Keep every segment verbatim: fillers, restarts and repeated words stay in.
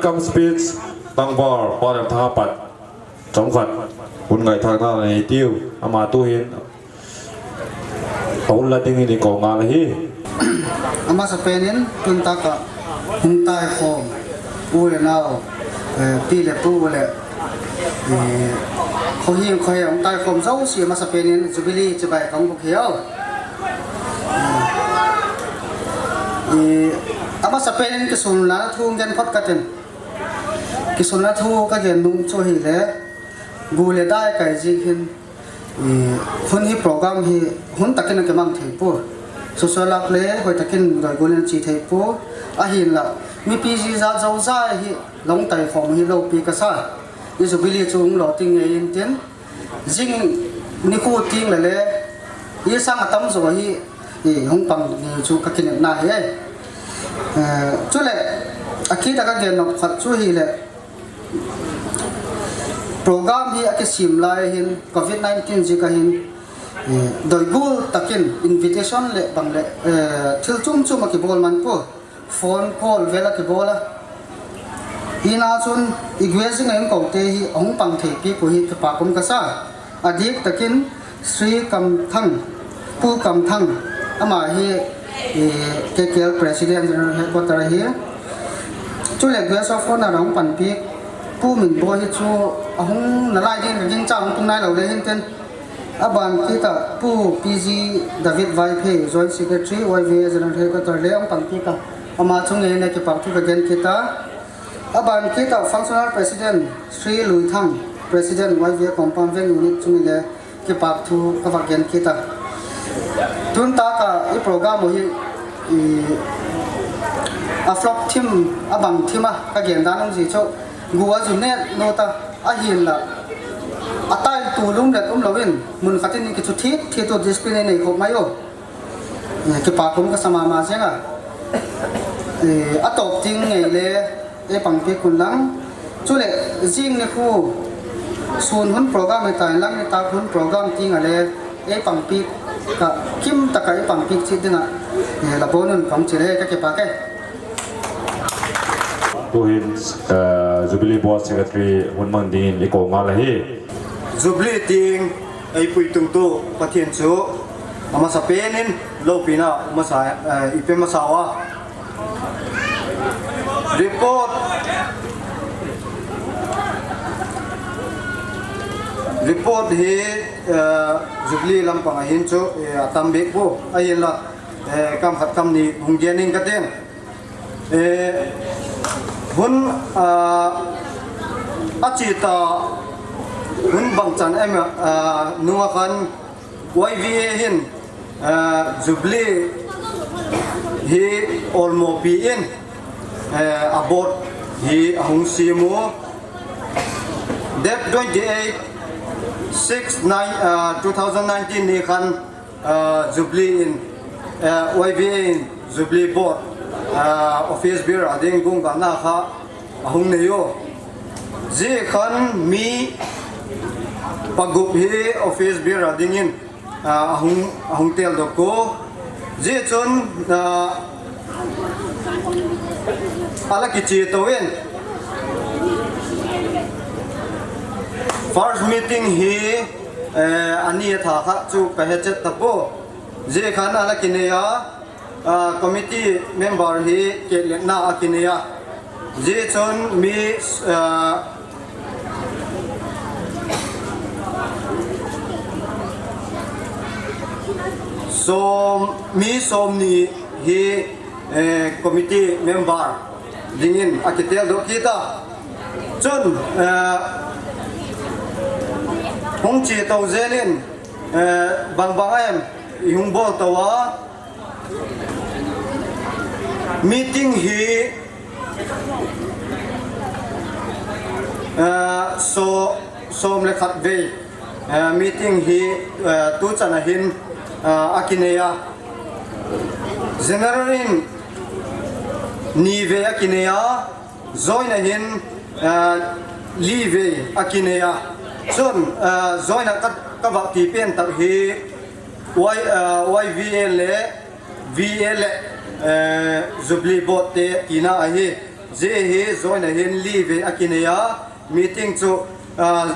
Welcome speech, tangval, Paul Thangpat, chomkhat, hun ngaithakna nei tiu, ama tuhin, ahung la dingin i kou ngal ahi. Amasapen in, tun taka, hung taikhom, u le nao, eh, pi le pu le, eh, khohing khohe, hung taikhom jouse, amasapen in, Jubilee chibai kong buk hiu. Eh, amasapen in, kisunna thu ngen phot katin. Kisunna thu kagen nom chu hile, gu le dai kai jing hin, eh, hun hi program hi hun takin akimang thei poi. Soso lak le hoi takin doi gu le chi thei poi. Ahinla, mipi jija jouse hi long taikhom hi lopi kasa. I Jubilee chu hung lo ting ngei intin. Jing nikho ting le le, i sang atamjo hi, i hung pang ni chu kakinepna ahi. Eh, chule, akit a kagen nom khat chu hile, program hi akisem lai hin, covid nineteen jeh a hin, eh, doi gu takin invitation le bang le, eh, thil chom chom akibol man poi. Phone call vel akibol a. Hina chun i gui jing a inkote hi ahung pang thei pi poi hi kipa kum kasa. Adik takin Sri Kamthang, Pu Kamthang, ama hi, eh, K K L President General Headquarter ahi. Chule guest of honor ahung panpi Pu Minbo hi chu ahung nalai din, din cha hung tung nai lo le hintin. Aban kit a Pu P G David Vaiphei, Joint Secretary, Y V A General Headquarter le ahung pang kit a. Ama chunga hin kipa thu kagen kit a. Aban kit a Functional President Sri Luithang, President Y V A Compound Veng Unit chunga le kipa thu kava gen kit a. Tun taka i program u hi i a flop thim, abang thim a kagen dan u ji chu. Gu a ju net nota ahinla. Atai tu lum let um loin, mun khat in kichu thit, thit u discipline nei khop mai u. Eh, kipa kum kasa mama jeng a. Eh, atop ting ngei le, ei pangpi kun lang. Chule, jing nikho, sun hun program hitai lang nitak hun program ting a le, ei pangpi ka, kim taka ei pangpi chi ding a. Eh, la bonun pang chi le, kakipa ke. Tuhin, eh, Jubilee Board Secretary hun mang dingin i kou ngal ahi. Jubilee ting ei puitung tu Pathen chu amasapen in lopina masa, eh, ipe masa uva. Report. Report hi, eh, Jubilee lampang a hin chu, eh, atam beh poi ahinla, eh, kam khat kam ni hung gen ing kating. Eh, hun, ah, achi ta hun bangchan em, ah, nunga khan Y V A hin, ah, Jubilee hi olmopi in, eh, a board hi ahung sem u. Date twenty-eight, six, nine, ah, two thousand nineteen ni khan, ah, Jubilee in, ah, Y V A in Jubilee Board, ah, office bearer a ding gung bang na kha ahung nei u. Ji khan mi pagup hi office bearer a dingin, ah, ahung, ahung tel doh u. Ji chun, ah, ala kichi to in. First meeting hi, eh, ani a tha kha chu ka he chet ta poi. Ji khan ala kinei a, ah, committee member hi kehletna a kinei a. Ji chun mi, ah, som, mi som ni hi, eh, committee member dingin akitel doh kit a. Chun, eh, hung chi to jel in, eh, bang bang em i hung bol to a. Meeting hi, eh, so, som le khat vei, eh, meeting hi, eh, tu chan a hin, eh, a kinei a. General in ni vei a kinei a, joint a hin, eh, li vei a kinei a. Chun, eh, joint a ka, ka va ti pen tak hi Y, eh, Y V A le V A le, eh, Jubilee Board te tina ahi. Zia hi join a hin li vei a kinei a, meeting chu, ah,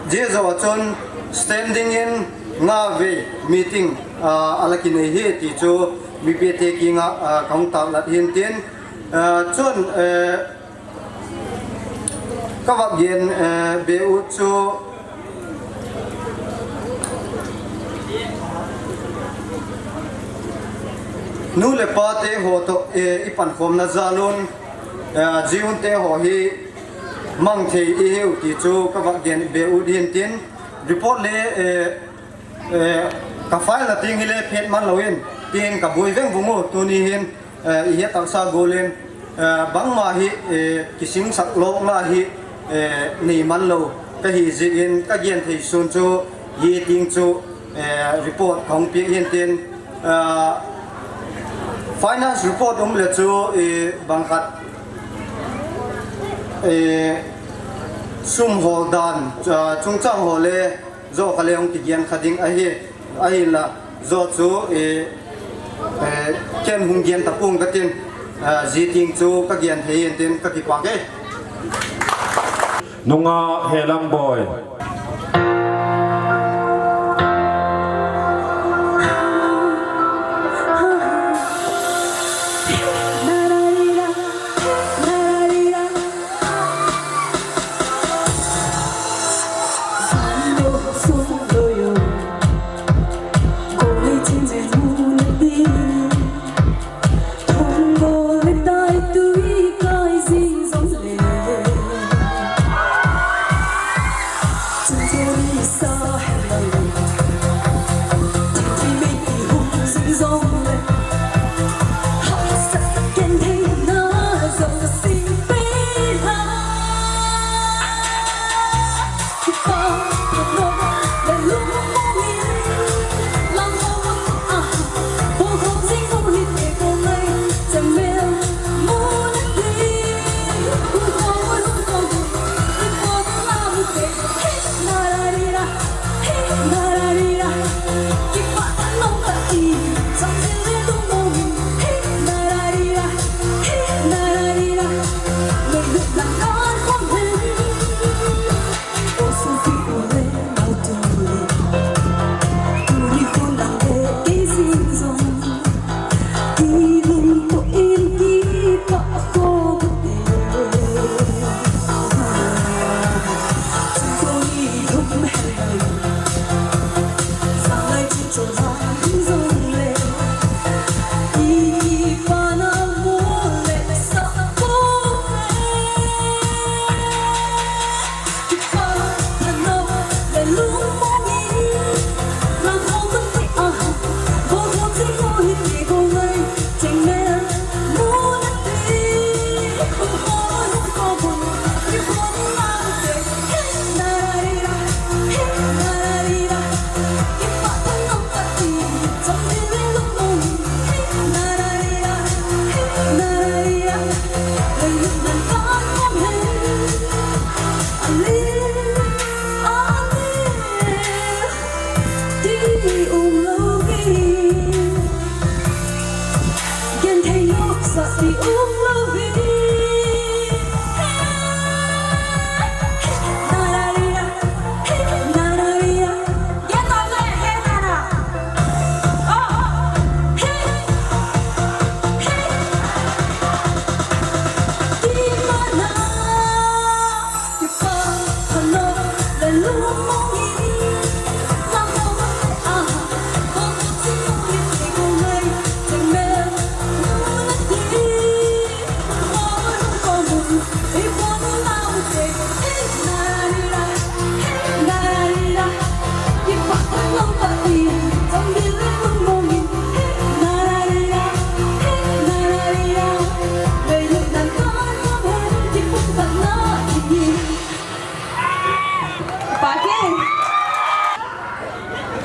zia jou a chun standing in nga vei meeting, ah, a la kinei hi ti chu mipite kinga, ah, ka hung taklat hin tin, ah, chun, eh, ka vak gen, eh, be u chu nu le pa te ho to, eh, i pankhomna jalun, eh, jiun te ho hi mang thei i hiu ti chu ka vak gen be u din tin report le, eh, eh, ka file na ting hi le phet man lo in tin ka bui veng vung u tuni hin, eh, i hiat taksa gol in, eh, bangma hi, eh, kisingsak lo nga hi, eh, nei man lo ka hi jeh in ka gen thei sun chu hi ting chu, eh, report ka hung piak hin tin, eh, finance report um le chu, eh, bang khat, eh, sum hol dan, eh, chungchang ho le, jo kha le hung kigen kha ding ahi, ahinla, jo chu, eh, eh, ken hung gen ta pung ka tin, eh, ji ting chu ka gen thei in tin ka kipak e. Nunga Helam Boi.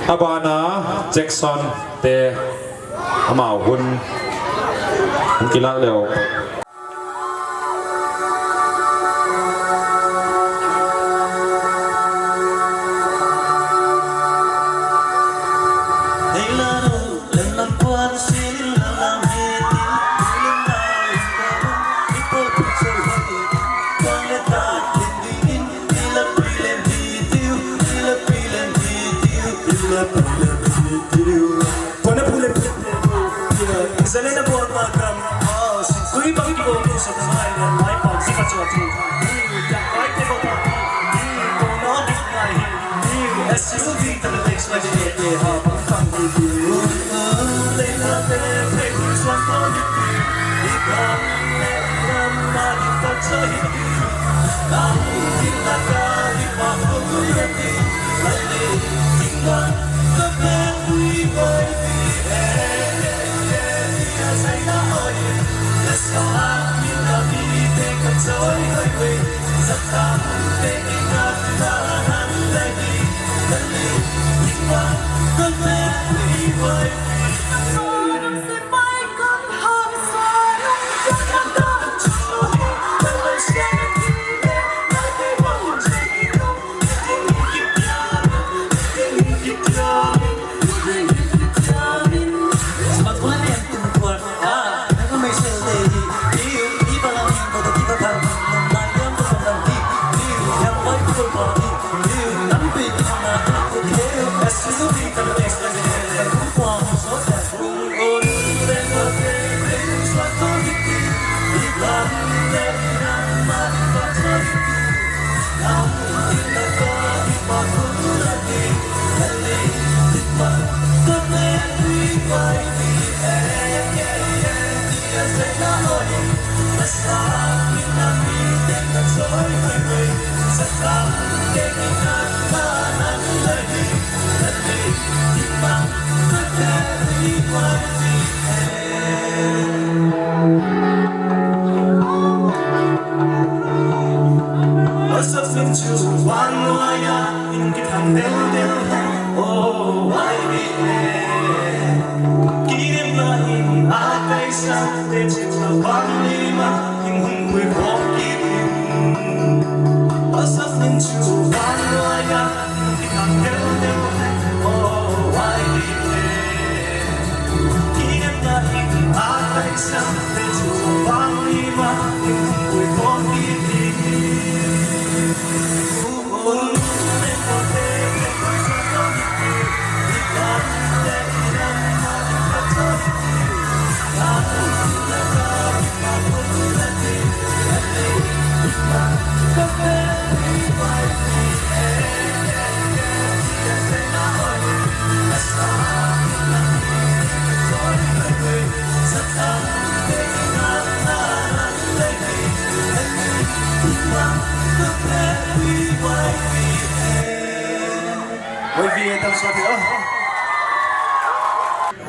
Abana Jackson te amau hun hung kilak leo.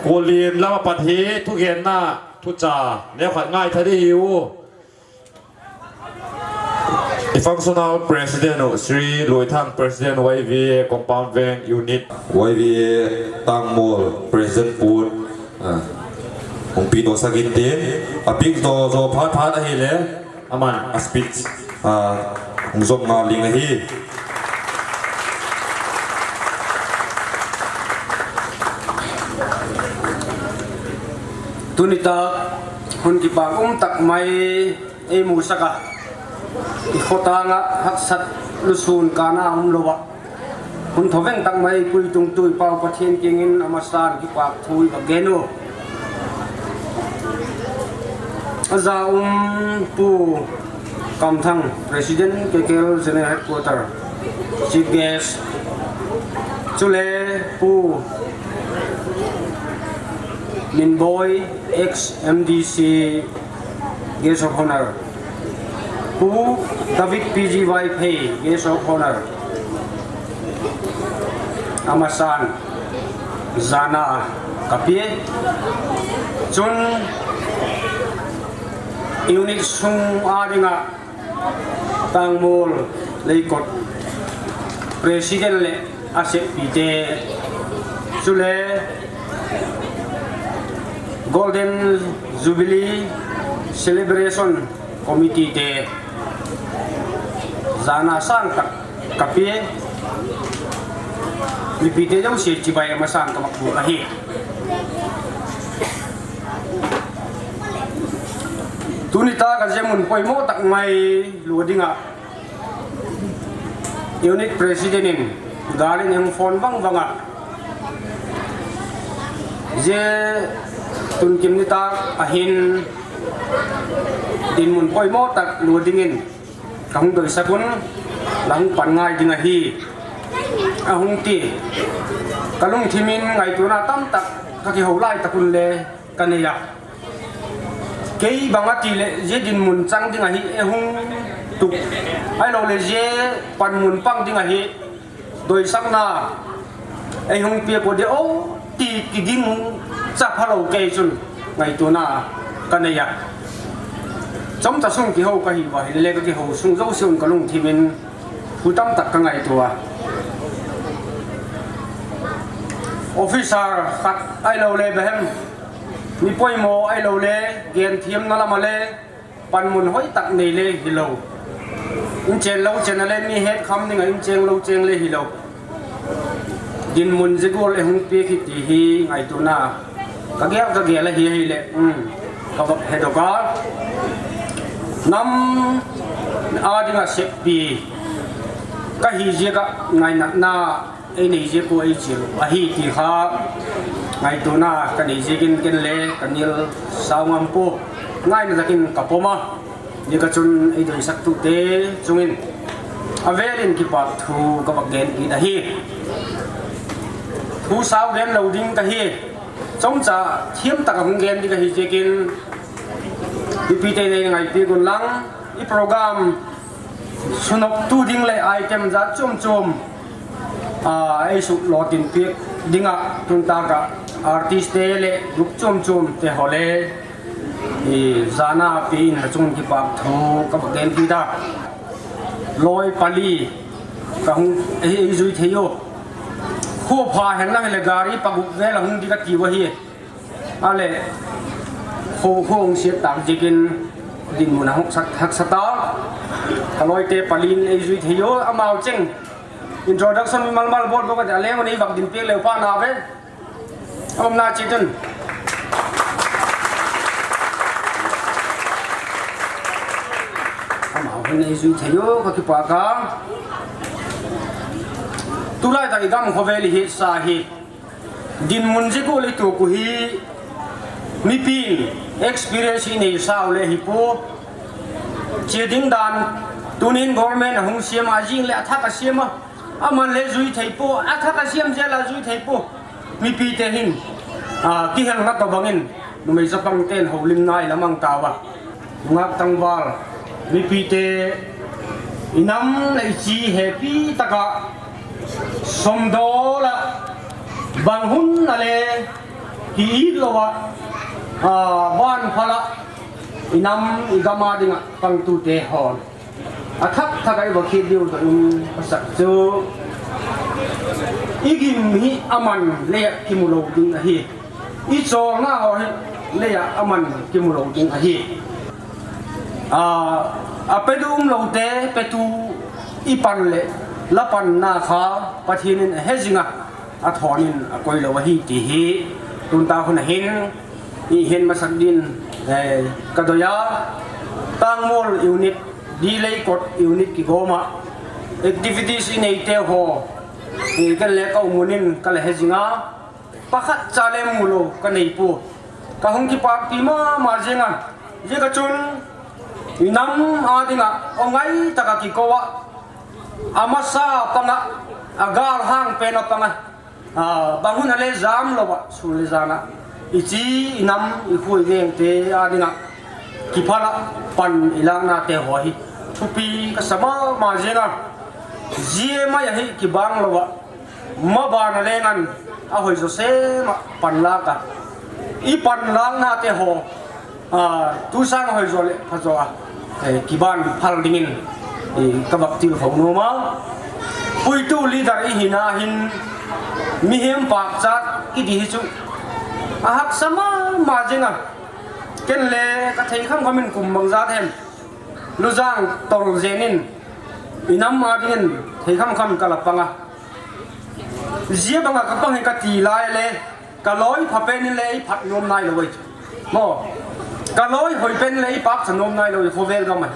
Kholin lama pat hi thugenna thucha neokhat ngaitha ding ahiu. I functional president u, Shri Luithang, president Y V A Compound Veng Unit. Y V A Tangmol, president pu, ah, hung pehdohsah intin, a big do jo phat phat ahile, aman a speech, ah, hung jom ngal ding ahi. Tuni tah, hun kipak um tak mai, eimusah a, i khotang a haksat lusun kana umlou a, hun thoveng tak mai puitung tu i Pau Pathen kingin amasan kipahthu i va gen u. Aja um Pu Kamthang, President K K L General Headquarter, Chief Guest, chule Pu Minboi, ex M D C, Guest of Honor, Pu David P G Vaiphei, Guest of Honor, amasan jana kapeh. Chun unit sung a dinga Tangmol Leikot President le aseppite, chule Golden Jubilee Celebration Committee te jana sangtah kapeh. Mipite jouse chibai amasan kavah u ahi. Tuni tah ka jemmun poimo tak mai lou dinga, Unit President in, dalin hung phone vang vang a, Hijeh chun tun kim nitak ahin dinmun poimo tak lo dingin kahung doisah un, nahung pan ngai ding ahi, ahung ti. Kalungthim in ngaituna tamtak kakihou lai tak un le kanei a. Kei bang ati le hijeh dinmun chang ding ahi, eihung tup. Ahilou le hijeh panmun pang ding ahi, doisahna eihung pia ko ding o ti kiding cha phalou kei chun ngaituna kanei a. Chomcha sung kihou kahi uva, hile kakihou sung jouse un kalungthim in thu tamtak kangaitua. Officer khat ahilou le behem, mi poimo ahilou le, genthiamna lam a le, panmun hoitak nei le hilou. Inchen lou chen a le mi hetkham ding a inchen lou chen le hilou. Dinmun jigol eihung pia kit ti hi ngaituna kagel kagel ahi ahile, um, kavak hedoh a. Nam a dinga seppi kahi jeh a ngainatna einei jeh u eichil ahi ti kha ngaituna kanei jeh in ken le kanel sao ngam poi, ngaina jeh in kapom a. Hijeh chun eidoisah tute chungin avel in kipa thu kavak gen kit ahi. Thu sao gen lou ding kahi. Chomcha thiam tak a hung gen ding kahi jeh in mipite nei ngaipi un lang, i program sunop tu ding le item jat chom chom, a, eisuh lo tin pi ding a, tun tak a artist te le group chom chom te ho le, i, jana pi in a chung kipa thu kavak gen kit a. Loi pali kahung, ei, eijui thei u. Khopha hen lang le gari pagup vel a hung ding kati uva hi. Ahile, kho, kho hung siat tak jeh in dinmun ahung sat, haksat a. Kaloi te pali in eijui thei u, amau cheng. Introduction mimal mal bol bol kati a, aleng un eivak din pek leu pa na ve. Aum na chi tun. Amau hin eijui thei u, kakipa ka. Tulai tak i gam khovel hi sa hi. Dinmun jigol i tuak u hi mipin experience i nei sao le hi poi. Chia ding dan tunin government ahung siam a jing le athah a siam a. Aman le jui thei poi, athah a siam jeh a jui thei poi. Mipite hin, a, kihelna tobang in, numei chapang ten houlimna i lamang tauva. Nungak tangval, mipite, i nam le i chi hepi tak a, somdol a, bang hun a le, ki it lou a, a, van phal a, i nam i gam a ding a pang tute hon. Athah thah a i va kit diu toh in, a sak chu, i gim hi aman le kimu lou ding ahi. I cholna ho hi le aman kimu lou ding ahi. A, a pedu um lou te, petu i pan le, la panna kha, Pathen in ahe jing a, athon in akoi lou ahi ti hi, tun ta hun a hin, i hin masak din, eh, ka doi a, Tangmol unit, Dilei kot unit kigom a, activities i nei te ho, eh, ka le ka um un in ka le he jing a, Pakhat cha le mu lou ka nei poi. Ka hung kipak pi mama jing a. Jeh a chun, i nam a ding a, o ngai tak a kikou a. A masa pang a, a gal hang pen a pang a. A, bang hun a le jam lou a, sul le jan a. I chi, i nam, i khu i veng te a ding a. Kiphal a, pan i lakna te ho hi. Thupi ka sa mama jing a. Jia mai a hi kibang lou a. Maban a leng an a hoi jo sem a panlak a. I panlakna te ho, a, tu sang a hoi jo le pha jo a, eh, kiban phal ding in, eh, ka bak til khom nom a. Puitu leader i hina hin mihem pakchat i ti hi chu a haksa mama jing a. Ken le ka thei kham kham in kum bang jat hem. Lujang tol jen in i nam a ding in thei kham kham ka la pang a. Jia bang a ka pang hi ka ti lai le, ka loi pha pen in le i phat nom nai lou e. Mo. Ka loi hoi pen in le i pakcha nom nai lou e, khovel gam a.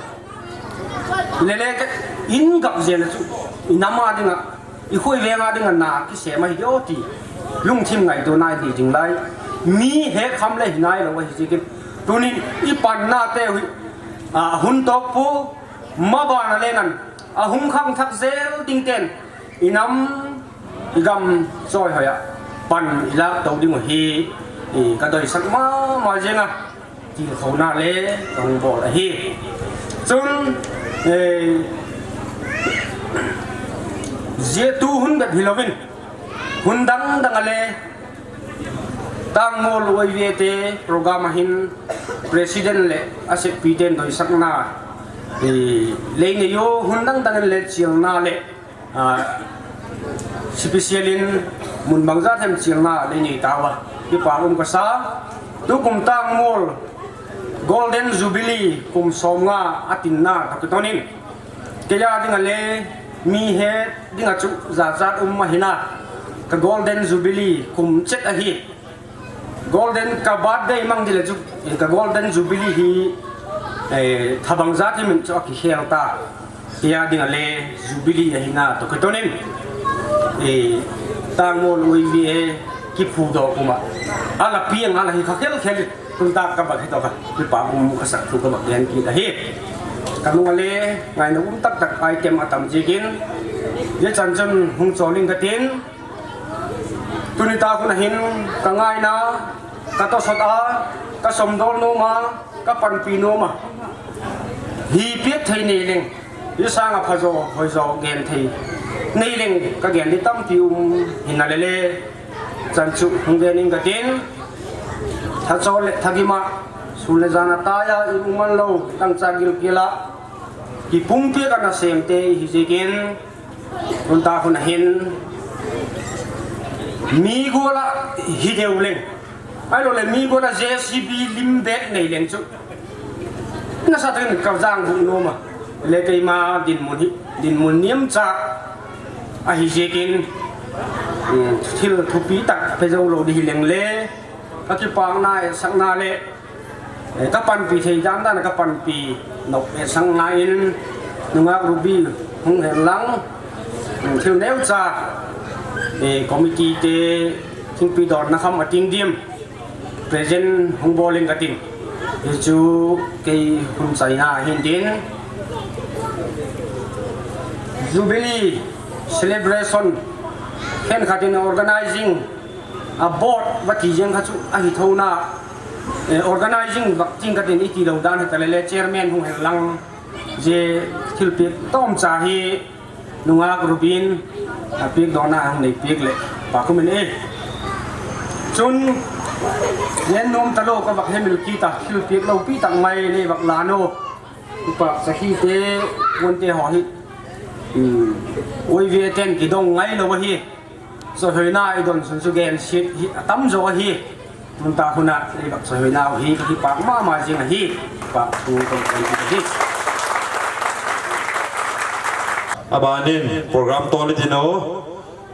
Le le ka in gap jen a chu, i nam a ding a, i khu i veng a ding a na kisem ahi diu ti. Lungthim ngaito nai di jing lai. mi hekham le hinai lou ahi jeh in, tunin i panna te hi, a, hun toh pu, maban a le nan, a hung khangthak jel ding ten, i nam, i gam choi hoi a, pan i lah tou ding u hi, i ka doisak mama jeng a, tilkhouna le ka hung bol ahi. Chun, eh, zia tu hun bep hi louvin, hun dang dang a le, Tangmol Y V A te program a hin president le a sepi ten doisakna, eh, lei nei u, hun dang dang in le chilna le, ah, special in mun bang jat hem chilna lei nei tauva, kipa um ka sa. Tukum Tangmol Golden Jubilee kum som nga a tinna toh kitonin, kei a ding a le mi het ding a chu jat jat um ahi na, ka Golden Jubilee kum chet ahi. Golden ka birthday mang ding le chu, ka Golden Jubilee hi, eh, thabang jat hi min chu a kikhel ta. Kei a ding a le Jubilee ahi na toh kitonin, eh, Tangmol Y V A kiphudoh um a, a la piang a la hi kha khel khel. Tun ta ka bak hi toh kha, kipa um ka sak thu ka bak den kit ahi. Ka nung a le ngaina um tak tak item a tam jeh in, hichan chun hung chol ing ka tin. Tuni ta hun a hin ka ngaina, ka tosot a, ka somdol nom a, ka panpi nom a, hi piak thei nei leng, hi sang a pha jo, hoi jo gen thei nei leng, ka gen di tampi um hi na le le. Chan chu hung gen ing ka tin, tha chol le tha gim a, sun le jan a tai a, i um man lou, tangcha gilkel a, kipumpi ka na sem te hi jeh in, tun ta hun a hin, mi gol a hi deu leng, ahilou le mi gol a J C B lim bek nei leng chu, nasa takin ka jang bu nom a, le keima dinmun hi, dinmun niam cha ahi jeh in, um, thil thupi tak pe jou lou di hi leng le, ka kipakna, sakna le, eh, ka panpi thei dan dan a ka panpi nop, eh, sang ngai in, nungak Ruby hung hen lang, um, thil neu cha, eh, committee te, thingpi donna kham a ting dim, present hung bol ing ka tin. Hi chu kei hun chaina hin tin. Jubilee celebration khen khat in organizing a board va ti jeng kha chu ahi tho na, eh, organizing bak ting ka tin i ti lou dan hi ta le le chairman hung hen lang. Zia thilpiak tom cha hi nungak Ruby in a piak dona hung nei piak le pa kumin e. Chun len nom ta lou ka vak hemil kit a, thilpiak lopi tak mai le vak la no. Upa sahi te, won te ho hi. Hmm. Oi ve ten kidong ngai lou hi. Chawihoina i don sun chu gensiet hi a tam zo ahi. Tun ta hun a i vak chawihoina hi ka kipak mama zing ahi. Kipak thu ka kon ahi. Abanin program tol i tin o.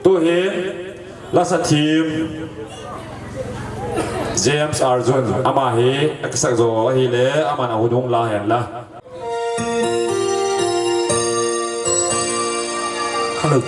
Tuhin lasa thim James Arjun ama hi a kisak zo ahi le, aman a hun hung la hen la. Hello.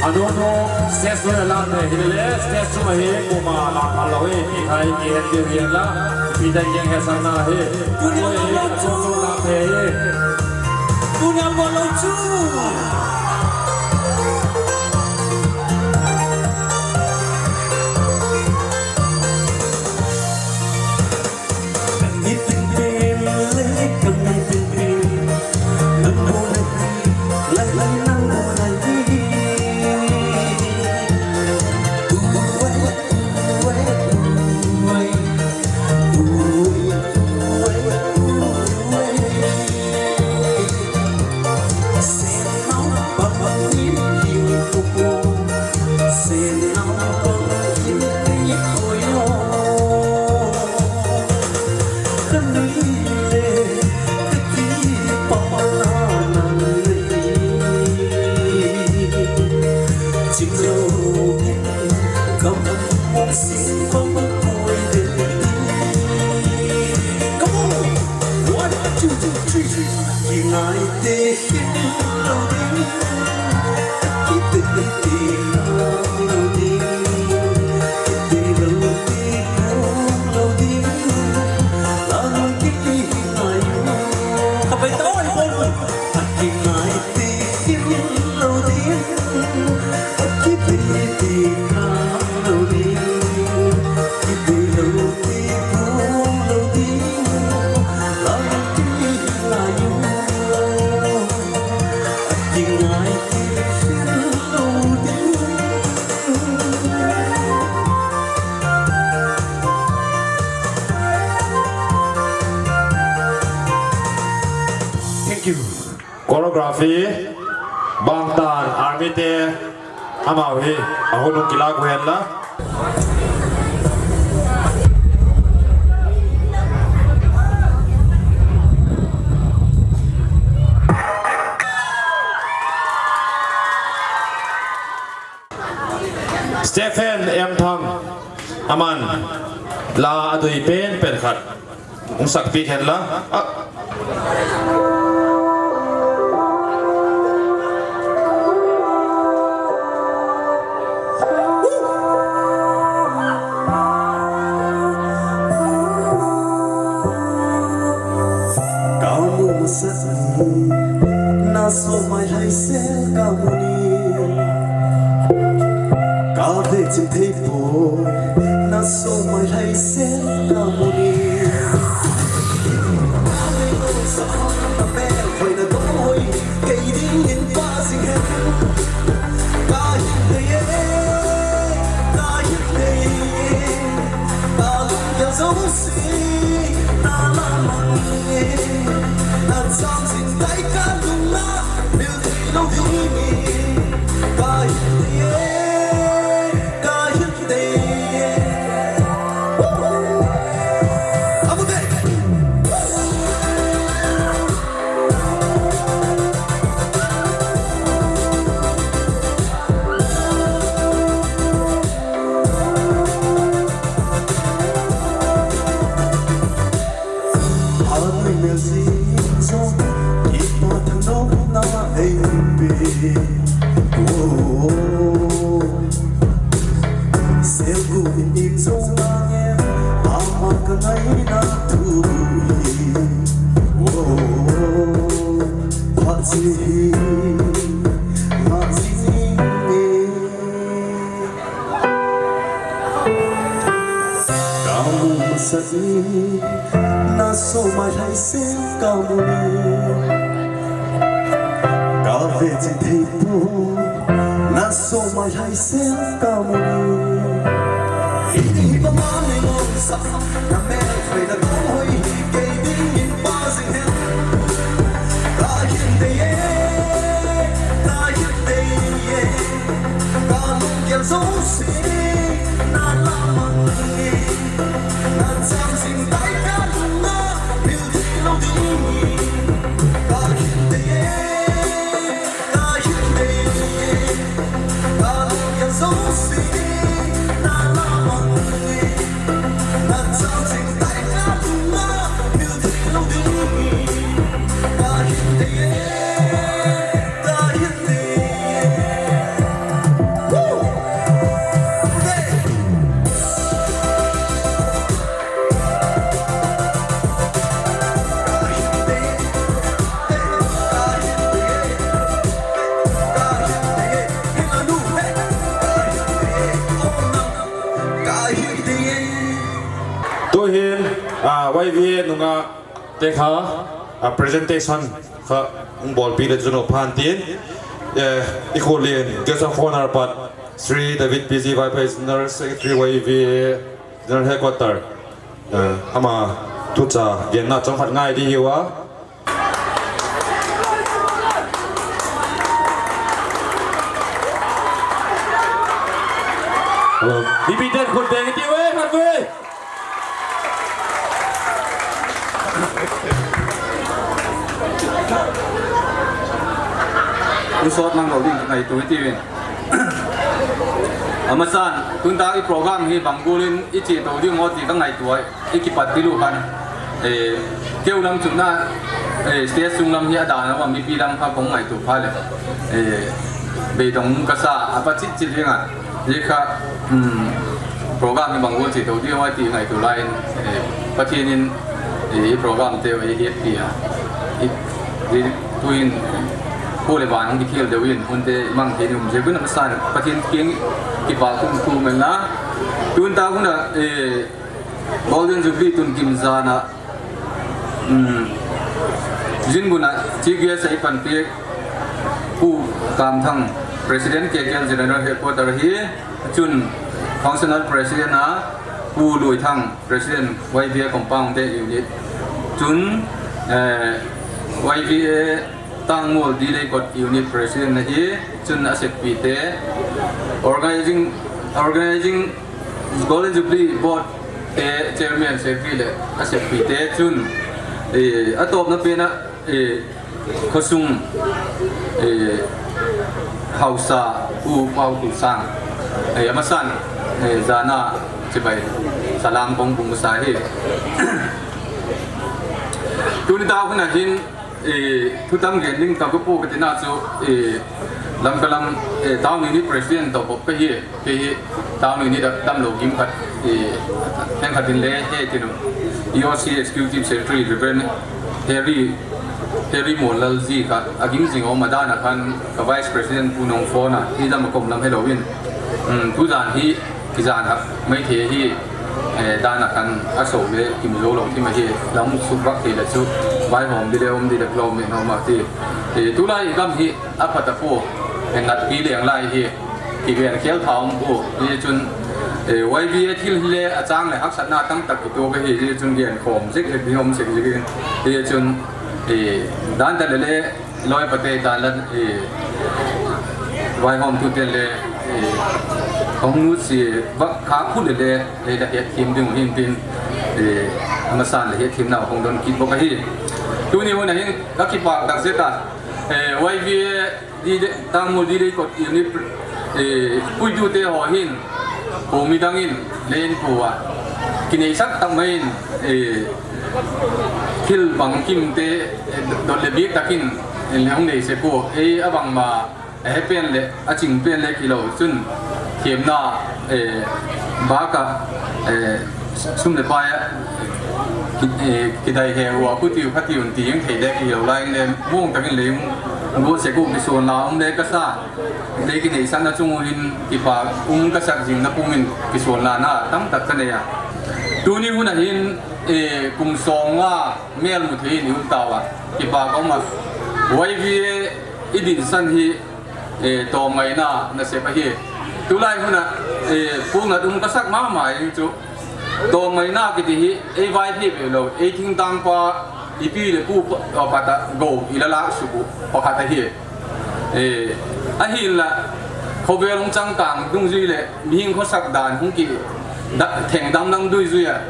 Anu nu stage chu alam thei hile, stage chu ahi, kuma lam phal lou hi, ti khai ti het ti rian la, ti dai jeng he sang na hi. Anu nu lam thei hi. Tunia bol lou chu. Come on, one, two, three. Thank you. Choreography, bangtan, army te, amau hi, ahunung kila ku hen la. Stephen M Thang, aman, la adui pen pen khat. Hung sakpi hen la. Ah. Kamu masat ni, na so mai hai se kamu ni. Kave chin thei poi, na so mai hai se kamu ni. Kave lo sa na mel hoi na dong hoi, kei ding in pa sing hen. Ka hin thei e, ka hin thei e, ka lung ya zo si, na la mang e, na chang sing tai ka lung la, mil thei lo ding e, ka hin thei e. Selgu in im zo na nge, ama ka ngai na thu hi. Wo, phat si hi, phat si hi. Kamu masat ni, na so mai hai se kamu ni. Kave chin thei poi, na so mai hai se kamu ni. Hi hi ba ma ni ngong sa, na mel hoi na dong hoi, kei ding YVA nungah te kha, a, presentation kha hung bolpi le chun phan tin, eh, i khulin guest of honor pat Shri David P G, Vice President, General Secretary YVA General Headquarter, eh, ama thucha genna chomkhat ngai ding ahiuva. Hello. Mipi ten khut beng tiu e, khat ve. Usot nang lo ding ngaito tiu e. Amasan, tun ta i program hi bang golin i chetou ding ham ti ka ngaito a, i kipat diu khan. Eh, keu lam chutna, eh, stage sung lam hi adan a, mipi lam kha kong ngaito pha le. Eh, beidong kasa, apa chit chit ding a. Hi kha, um, program hi bang gol chetou ding ham ti ngaito lai in, eh, Pathen in, eh, i program te, eh, hi pi a. I, i, tuin, ko le van hung kithel deuh in, hun te mang thei ni um jeh un amasan, Pathen kiang kipa kum kum na. Tun ta hun a, eh, Golden Jubilee tun kim jan a, um, jin bun a, Chief Guest a i panpi, Pu Kamthang, President K K L General Headquarter hi, chun Functional President a, Pu Luithang, President YVA Compound te Unit, chun, eh, YVA Tangmol Dilei Kot Unit President ahi, chun a seppite, organizing, organizing Golden Jubilee Board te Chairman Secretary le a seppite, chun, eh, atopna pen a, eh, khosung, eh, haosa, Pu Paotuisang, eh, amasan, eh, jan a chibai salam kong bung masa e. Tuni ta hun a hin, eh, thutam gen ding ka ko pu ka tina chu, eh, Lamka lam, eh, Town Unit President toh bou ka hi, kei hi Town Unit a damlou gim khat, eh, heng khat in le he tinu. E O C Executive Secretary Reverend Harry, Harry Monlal ji kha agim jing a um a, dan a khan ka Vice President Pu Nongphon a, hi dam a kom lam helou in. Um, tujan hi, kijan hak maithei hi, eh, dan a khan asou le kim jou lou thim ahi, lam suk bak thei le chu, vaihom di le um di le lou me nom a ti. Eh, tulai gam hi apha tapou, eh, ngatpi leng lai hi, kiven khel tha um pou, hi chun, eh, Y V A thil hi le achang le haksatna tamtak kito ka hi, hi chun gen khom jek jek ding um jek jek in, hi chun, eh, dan ta le le, Loi pate ta la, eh, vaihom tu te le, eh, hung nu si va kha khu le le, eh, la het thim ding hin tin, eh, amasan la het thim nau hung don kit bou ka hi. Tuni hun a hin ka kipak tak jeh a, eh, Y V A di de, Tangmol Dilei Kot Unit, eh, puitu te ho hin, ko midang in, len ko a, kinei sak tak mai in, eh, thil bang kim te, eh, dot le bik takin, eh, le hung nei se ko, eh, abang ma, eh, he pen le, aching pen le kilou, chun, themna, eh, bak a, eh, sum le pai a, ki, eh, kidai he ua, khutiu, khatiu, ti jeng thei le kilou lai le, mong takin le, mong se ko, kisuan la, um le kasa, le kinei sakna chung u hin, kipa, um kasak jing na pum in, kisuan la na, tamtak ka nei a. Tuni hun a hin, eh, kum som nga, mel mu thei ni um tauva, kipa ka um a. Y V A i dinsan hi, eh, tomngaina nasep ahi. Tulai hun a, eh, pungat um kasak mama in chu. Tomngaina kiti hi, ei vai hi ve lou, ei thingtang pa, i pi le pu pa, pa ta go, i la la su bu, pakhat ahi. Eh, ahinla, khovel hung chang kang dungjui le, mihing khosak dan hung ki, da, theng dam dang dui jui a,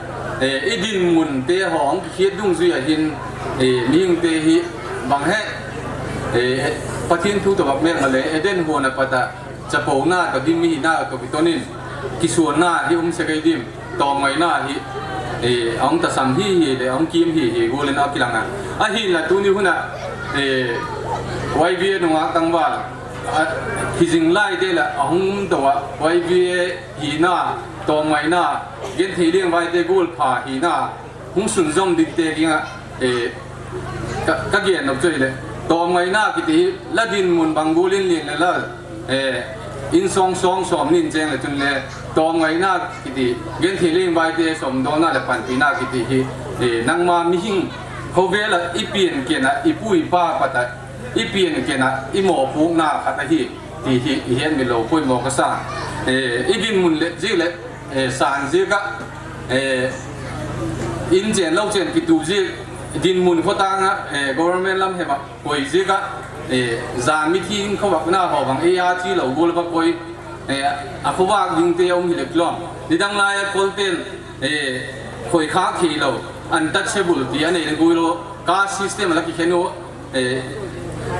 eh, i dinmun te ho hung ki khiet dungjui a hin, eh, mihing te hi bang he, eh, Pathen thu toh bak mel ma le, Eden huan a pat a, chapouna toh dim, mihina toh kitonin, kisuanna hi um se kei dim. Tomngaina hi, eh, ahung tasam hi hi le, ahung kim hi hi, golin a kilang a. Ahinla tuni hun a, eh, Y V A nungah tangval, a, hijing lai te la, ahung um tou a, Y V A hina, tomngaina, genthei leng vai te gol pha hina, hung sunjom ding te kiang a, eh, ka, ka gen nop chu hile, tomngaina kiti hi, la dinmun bang golin leng le la, eh, Insong song som nin cheng le chun le, tawm ngaina kiti, genthei lengvaite somdawlna le panpina kiti hi, eh, nangma mihing khovel a i pian ken a, i pu i pa pat a i pian ken a, i mawpuakna khat ahi ti hi i hetmil lo poimaw ka sa. Eh, i dinmun le zik le, eh, san zik a, eh, in chen lo chen kitu zik, dinmun khotang a, eh, government lam hem a koi zik a, eh, zan mithi in khovakna haw bang ei a chi lo gual va koi, eh, a khovak dingte a um hi le kilawm. Nidang lai a Kolten, eh, khoikhak thei lo, untouchable ti a nei le gual lo, caste system a la kikhen u, eh,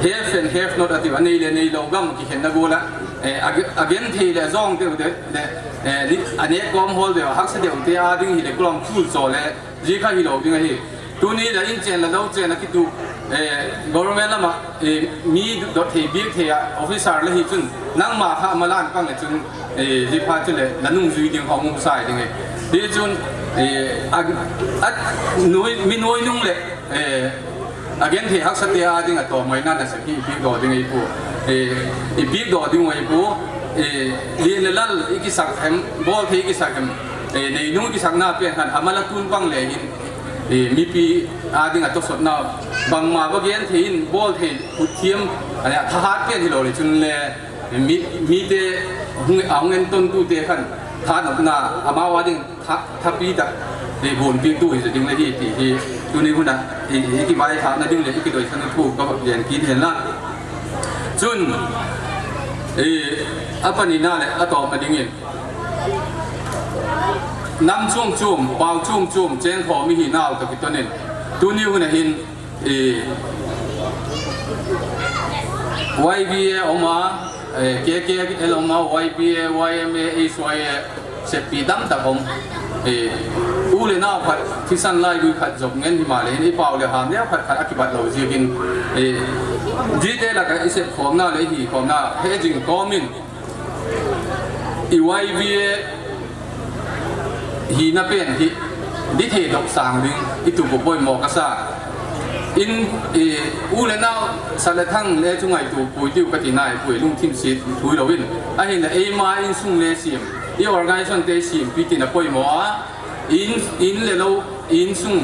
have and have not a ti a nei le nei lo gam kikhenna gual a, eh, a, a genthei le a zawng deuh te le, eh, ni, a nek kawm hawl deuh, a haksa deuh te a ding hi le kilawm, thul chaw le zik kha hi lo ding ahi. Tuni le in chen le lo chen a kitu, eh, government lam a, eh, mi dot thei bik thei a officer la hi chun nangma kha a malan pang le chun, eh, zik pha chu le la nung zui ding hong sai ding e. Hi chun, eh, a, a, nuoi, mi nuoi nung le, eh, a genthei haksate a ding a tawm ngaina nasep hi i pik daw ding ahi pu. Eh, i pik daw ding ahi pu. Eh, lien le lal i kisak hem, bawl thei i kisak hem, eh, nei nung i kisakna pen khan a mal a tun pang le hin, eh, mipi a ding a tawsawtna bangma va genthei in bawl thei, hutthiam, a le thahat pen hi lo le chun le, mi, mite hung, a hung en ton tute khan thanopna amau a ding tha, thapi tak, eh, gonpi tu hi ding le hi ti hi tuni hun a, eh, i kivaithakna ding le i kidoisakna thu ka va gen kit hen la. Chun, eh, a panina le a tawpna dingin, nam chuam chuam, pau chuam chuam cheng khawm i hi nau ta kitonin, tuni hun a hin, eh, Y B A a um a, eh, K K L a um a, Y B A, Y M A, H Y A, seppi dam tak um. Eh, u le nau khat, thisan laigui khat zop ngen hi ma le hin, i pau le ham le khat khat a kibat lo ziakin, eh, zite laka i sep khawmna le i hi khawmna he jing kawmin, i Y B A hina pen hi dithei dok sang ding i tup u poimaw ka sa. In, i, u le nau, sat le thang le chu ngaitu pui tiu ka ti nai pui, lungthim sit thui lo in. Ahin la eima insung le siam, i organization te siam pi tina poimaw a, in, in le lo, insung,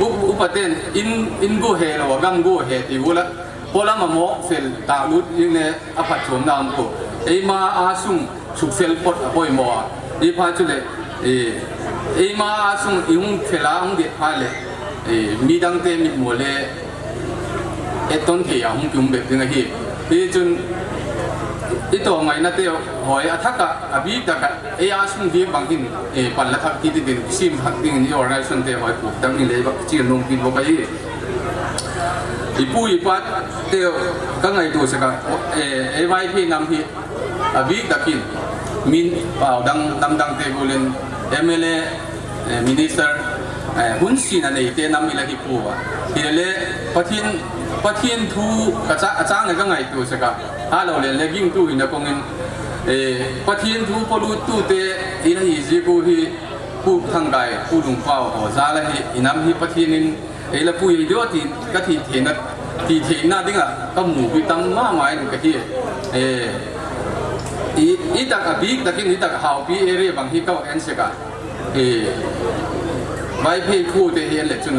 u, upaten, in, in gu he lo, a gam gu he ti u la, polam a mawk fel ta lut in le a phatchuamna um ko. Eima a sung, sukfel phot a poimaw a. I pha chu le, eh, eima a sung i hung fel a hung det pha le, eh, midangte mitmu le etton thei a hung ki hung bep ding ahi. Hi chun i tawm ngaina te hoi a thak a, a bik tak a, ei a sung bik bang hin, eh, pan la thak ti ti din, sim thak ding in i organization te hoi puk tak in le bak chi nung kin bok ahi. I pu i pa te ka ngaituo sek a, eh, ei Vaiphei nam hi a bik takin min pau dang, dang dang te gulen M L A, eh, minister, eh, hun sin a nei te nam i la hi pu a. Hi le Pathian, Pathian thu ka cha, a chang le ka ngaituo sek a. Ha lo le le gingtu hi na kong in, eh, Pathian thu polut tu te i la hi zi ku hi Pu Thangkai, Pu Lungpau, ho za la hi i nam hi Pathian in ei la pui ei deuh a ti, ka ti theina, ti theina dinga ka mu hui tam mama in ka hi. Eh, i, i tak a bik takin i tak a haupi area bang hi ka en sek a. Eh, Vaiphei pu te hi en le chun,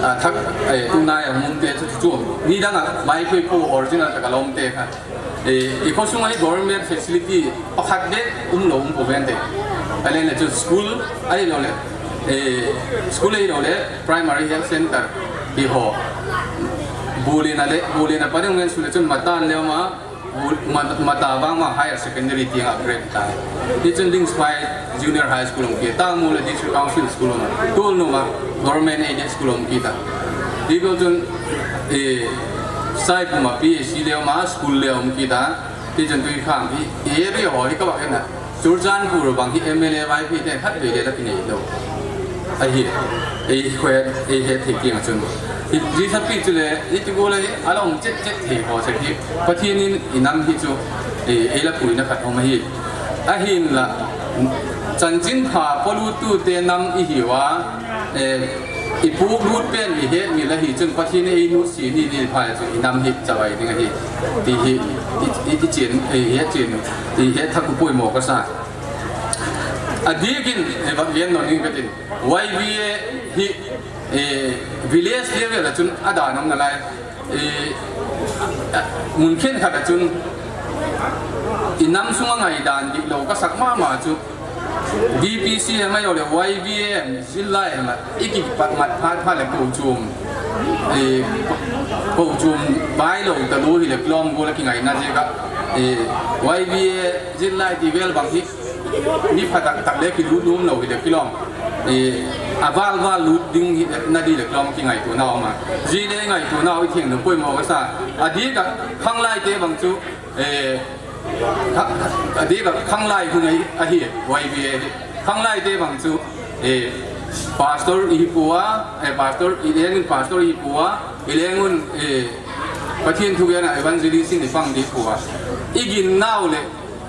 a, thak, eh, tunai a hung um te chu chu. Nidang a Vaiphei pu original tak a la um te kha. Eh, i khosung a hi government facility pakhat bek um lo um ko ven te. A le le chu school ahi lo le, eh, school ahi lo le primary health center hi ho. Bulin a le, bulin a pa ding ngen su le chun Matan le ma, bul-, ma, Mata bang ma higher secondary tiang upgrade ta. Hi chun Lingspai Junior High School um ki, Tangmu le District Council School um, Tulnu ma Government Aided School um ki ta. Hi ko chun, eh, Saipum a P H C le ma school le um ki ta. Hi chun Tuikhang hi, area ho hi ka bak ena. Churachandpur bang hi M L A Vaiphei te khat ve le la ki nei lo. Ahi, ei khoi, ei he thei kiang chun. Hi, ji sa pi chu le, i ti ko le, a long chet chet thei ho sa ki. Pathian in i nam hi chu, ei, ei la puina khat hom ahi. Ahin la, chanchin pha polu tu te nam i hi wa, eh, I pu lut pen i het ni la hi chun Pathen in ei nutsi ni ni pha chu i nam hi chavai ding ahi. Ti hi i, i, i chen, i het chen, i het thak u poimo ka sa. A dikin, eh, va ven no ning ka tin. Y V A hi, eh, village level a chun a dan om na lai. Eh, mun khen khat a chun i nam sunga ngaidan dihlou ka sak mama chu V P C M a le Y V A M zillai ma i kipat mat phat phat le ko chum, eh, ko chum bai lou ta lou hi le kilom go le kingaina je ka, eh, Y V A zillai ti vel bang hi mi pha tak tak le kilut lum lou hi le kilom. Eh, a val val lut ding hi na di le kilom kingaito na ma. Ji le ngaito na i theng no poimo ka sa. A di ka khanglai te bang chu, eh, kha-, kha-, a di ka khanglai hun ahi, ahi, Y V A hi. Khanglai te bang chu, eh, pastor i hi pua, eh, pastor i lengun pastor i hi pua, i lengun, eh, Pathen thu gen a evangelist in i pang di pua. I gin nau le,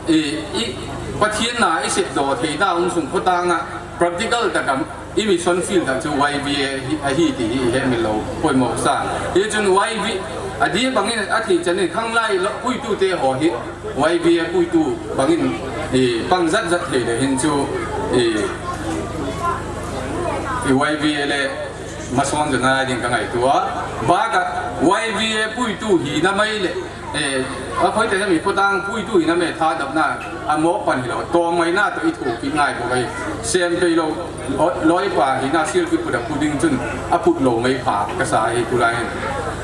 eh, i Pathen na i sep do thei da um sung khotang a practical ta kam i mission field ta chu Y V A hi, ahi ti hi he mi lou poimo sa. Hi chun Y V A, a di bangin a thei chan in khanglai lo puitu te ho hi Y V A puitu bangin, eh, pang zat zat thei le hin chu, eh, eh, Y V A le mason chu na ding ka ngaito a. Ba ka Y V A puitu hi na mai le, eh, a khoi te mi khotang puitu hi na me tha dap na a mo pan hi lo. To mai na to i thu ki ngai bo kai. Sem pe lo, o, loi pa hi na sil ki pu da pu ding chun a put lo mai pha ka sa hi ku lai.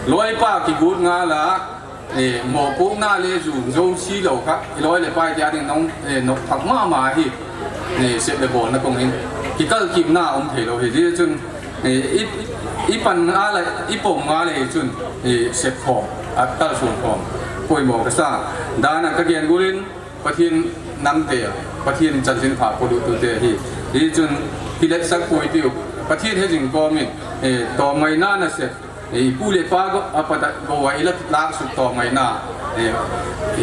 Loi pa ki gut nga la, eh, mo ko na le zu zo si lo kha, i loi le pai ti a ding nong, eh, nok thak mama hi, eh, sep le bol na kong hin. Ki kal kim na um thei lo hi, ji chun, eh, i, i pan nga le, i pom nga le chun, eh, sep khom, a kal sum khom. Poimo ka sa, dan a ka gen gulin, Pathen nam te, Pathen chanchin pha ko lu tu te hi. Ji chun, hi le sak poi tiu, Pathen he jing komin, eh, to mai na na sep, i pu le pa go, a pa ta go wa i la lak suk to mai na, i,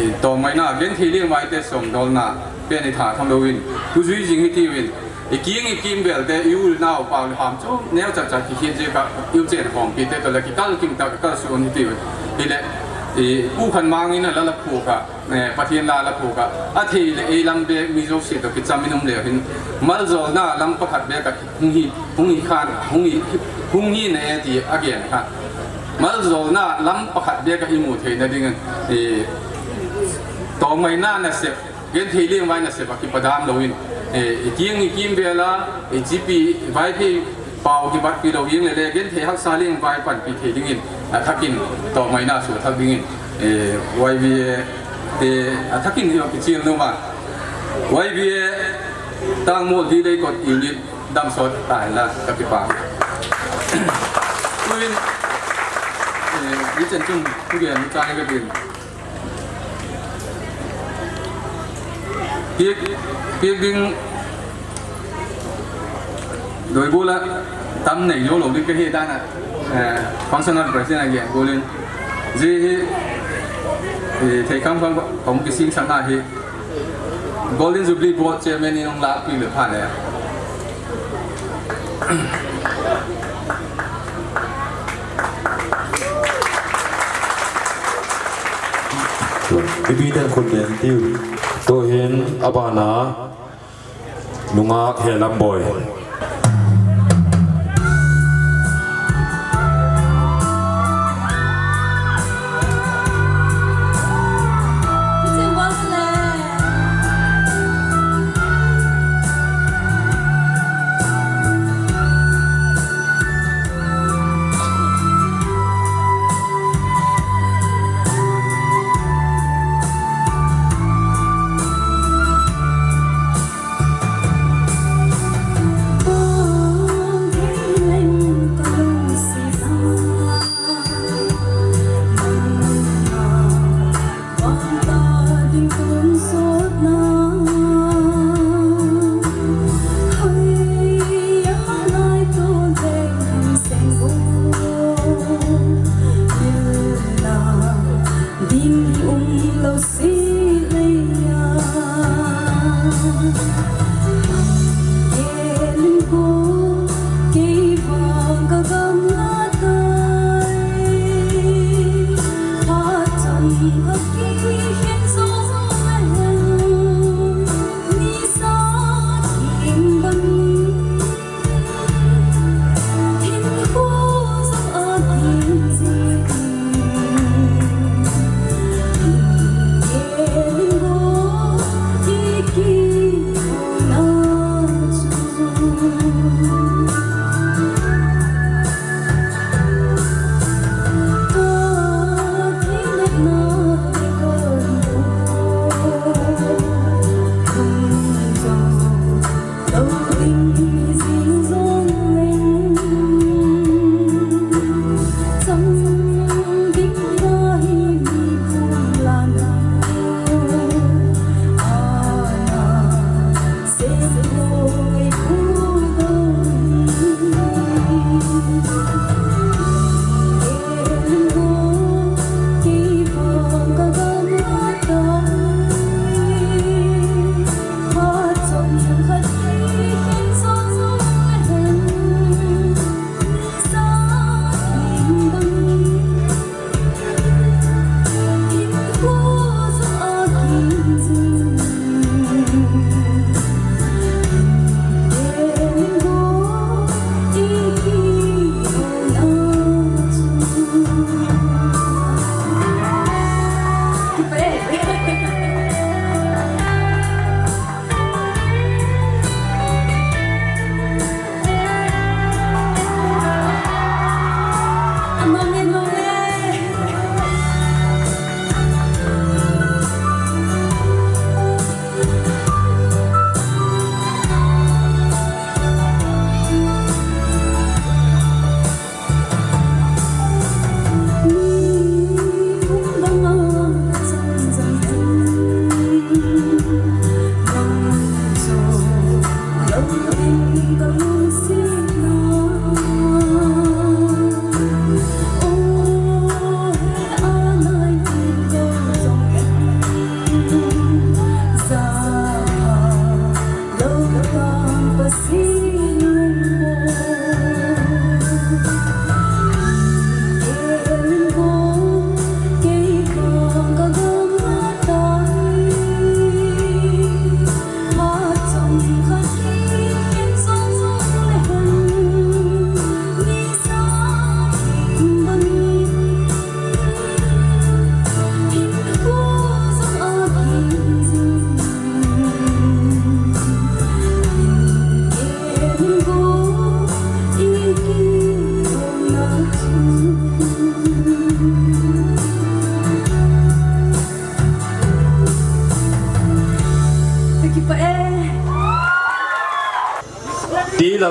i to mai na, gen thei leng vai te som dol na, pen i tha tham lo in, tu zui jing hi ti win, i king i kim bel te, i u le nau pa le ham chu, neo chat chat ki khin je ka, i u chen hom pi te to le ki kal kim ta ka kal su on hi ti win, i le, i pu khan mang in a la la phu ka, eh, Pathen la la phu ka, a thei le ei lam be mi zo si to ki cham in um le hin, mal zol na lam pakhat be ka, Hung hi, hung hi khan, hung hi, hung hi ne ti a gen khan. Maljolna lam pakhat bek a i mu theina dingin, eh, tawmngaina nasep, genthei lengvai nasep a kipadam loin, eh, i kiang i kimvel a, i chipi, i Vaiphei pau kibatpi lo jeng lele, genthei haksa lengvai panpi thei dingin, a thakin tawmngaina suthak dingin, eh, Y V A te a thakin i kichial numa. Y V A Tangmol Dilei Kot Unit damsot tahen la, kakipah. Tuin, eh, hichan chun, thugen chang katin. Piak, piak ding, doi bula, tam nei jo lo ding kahi dan a, eh, functional president a gen bulin. Ji hi, eh, thei kham kham kong kising sang a hi. Golden Jubilee Board Chairman in hung lahpi le pha le. Ipi ten khut ben tiu. Tuhin abana Nungak Helamboi.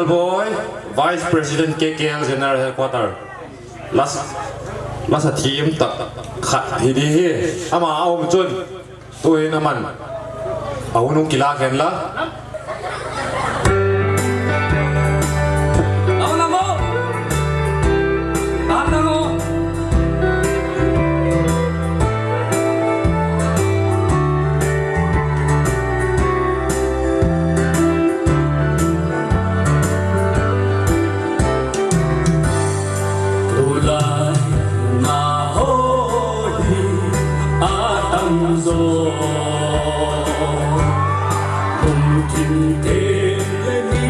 Boi, Vice President K K L General Headquarter. Lasa, lasa thim tak khat hi di hi. Ama a um chun. Tuin aman. A hun hung kilak hen la. Tulai na ho hi atam zo. Kum thim thim le ni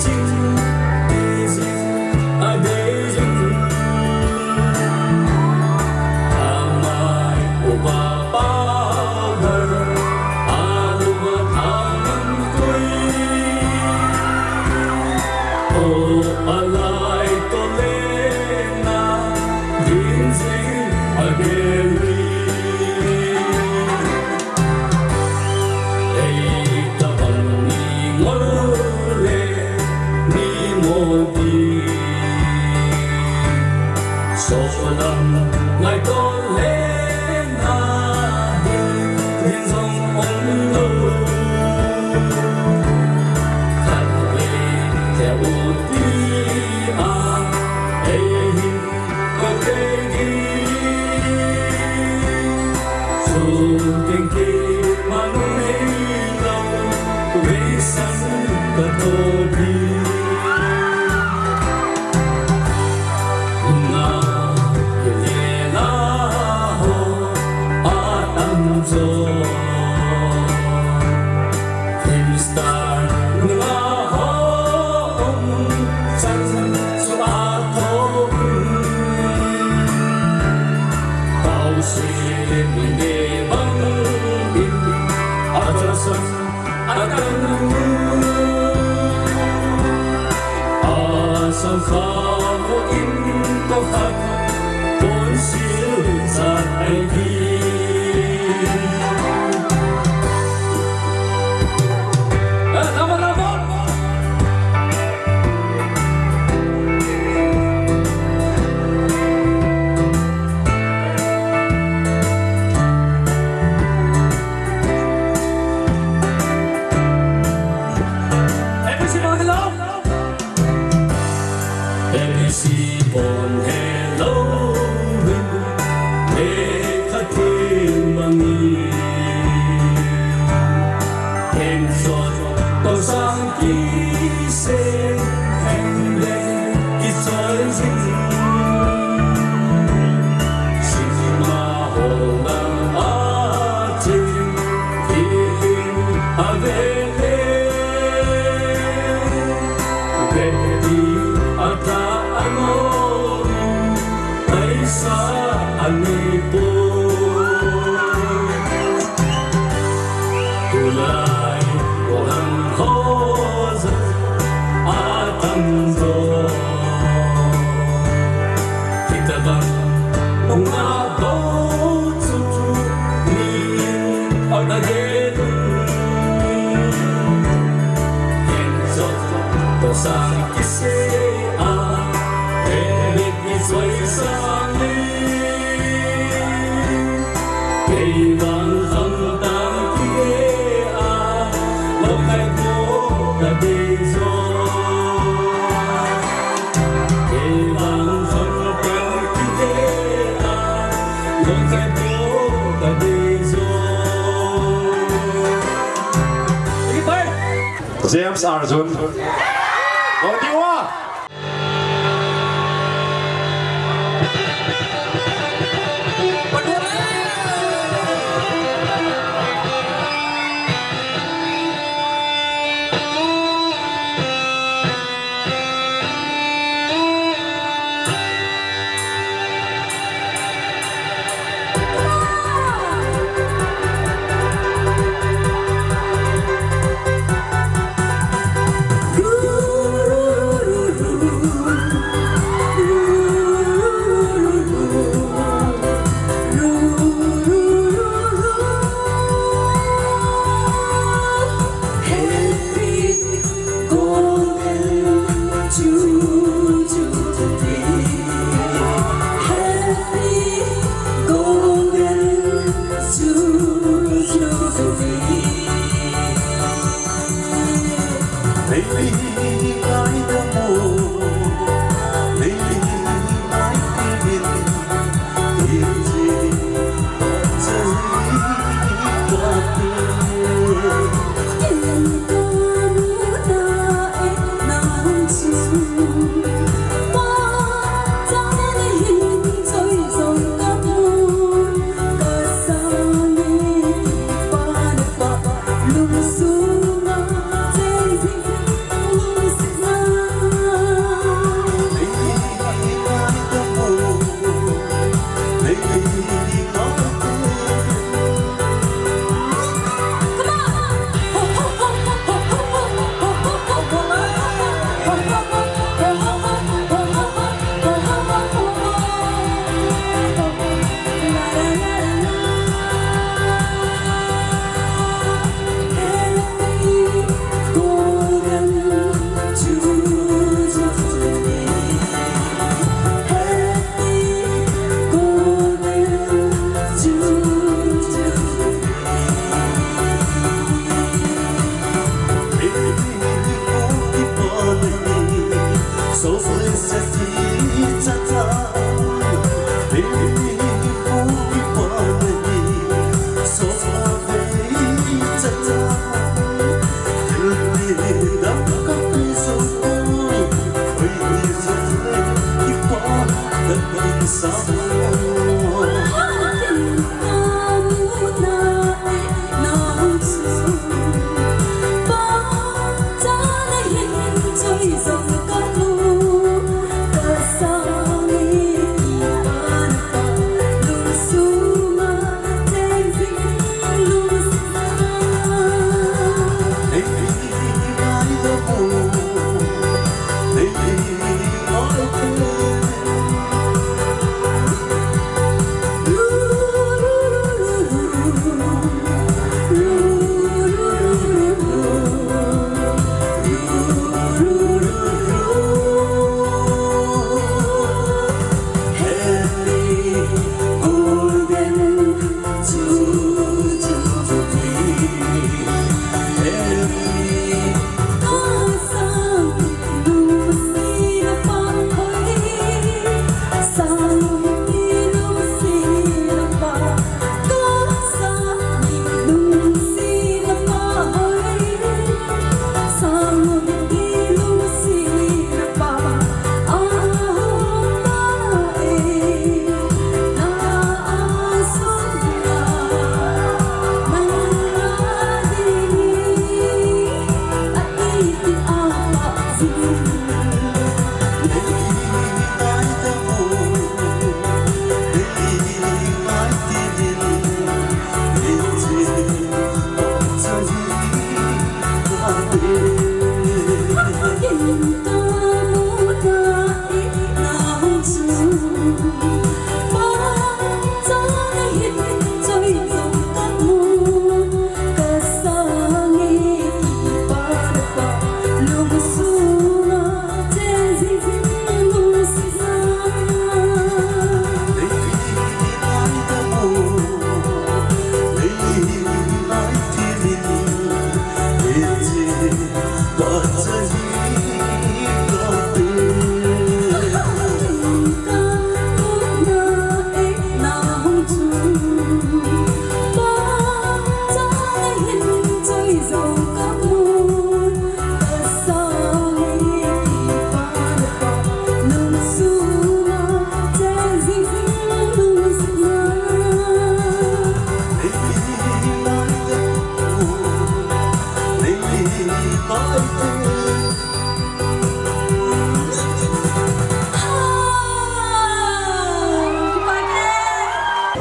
ching ti zing a dei zing. Amai upa pa gar a lu a thang koi. O alai to le na din zing a dei. Ei tabang ni ngol le ni mo di. So lam ngai to le na din, din zong om lo. Khat le te u ti a ei hin Filmstar nunga ho um chan chu a thou. Tau se min de bang in a cha san a kan. A san kha ho in to khat pon sil sa ai di. Every single hello. A B C pon hello in, le khat thim bangin. Heng sot to sang kisem, heng le kichoi zing. Sima ho lam a chim, kiling a ve. Beti a ta a ngol, paisa a nei poi. Tulai ko hang ho za a tam zo. Hitabang nunga bou chu ni a na gen. Ken zo to sang kisei a, ken mit ni soi sang ni. Kei vang kham tang kei a, lo khai ko ka dei zo. Kei vang kham tang kei a, lo khai ko ka dei zo. James Arjun. Kong Tiwa.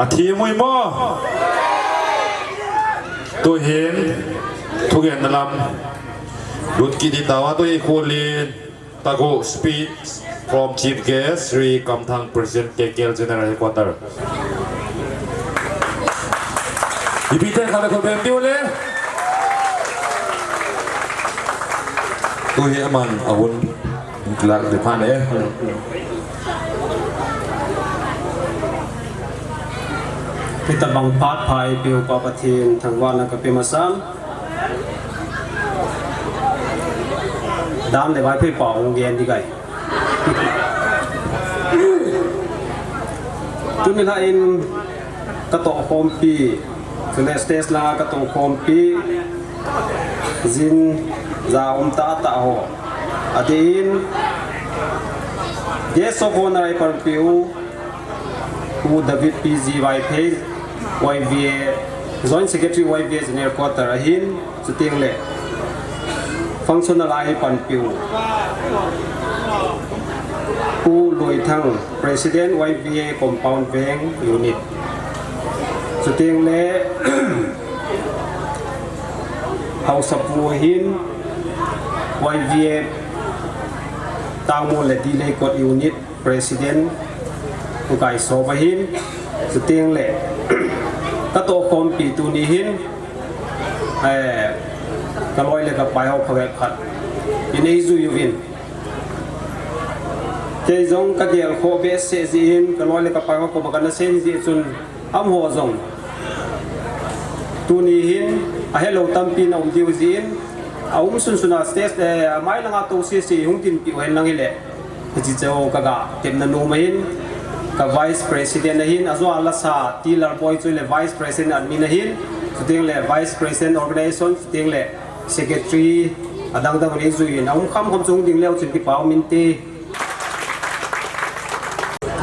Athi mui mo. Tuhin thugen na lam lut kiti tawa, tuhin khulin taku speech from Chief Guest Shri Kamthang, President K K L General Headquarter. Ipi te khala ko bem diu le. Tuhi aman ahun lak de phan e. Hitabang phat pha eipeu Pa Pathen thangvahna kape masang. Dan le Vaiphei pao hung gen ding ahi. Tuni lha in katoh khompi, chule stage langa katoh khompi, jin ja um tah tah ho. Adeh in, Guest of Honour a eipanpi u, Pu David P G Vaiphei, Y V A, Joint Secretary Y V A General Quarter ahin, chuteng le Functional a eipanpi u Pu Loithang, President Y V A Compound Veng Unit. Chuteng le Haosapu ahin, Y V A Tangmo le Dilei Kot Unit President Pu Kaisop ahin, chuteng le katoh khompi tuni hin, eh, kaloi le kapai ho phabep khat in eijui uvin. Kei jong kagel khoh behseh jeh in, kaloi le kapai ho koma kana sei jeh chun, amaho jong tuni hin ahelou tampi na um diu jeh in, aum sunsun a stage, eh, amai langa tou sese hung dinpi uhen lang hile. Hiche chu kaga tepna nom ahin, ka Vice President ahin, ajo a lasa T Lalboi chu le Vice President admin ahin, chuteng le Vice President Organization, chuteng le Secretary, adang dang le jui in, aum kham kham chung ding leu chun kipa um inte.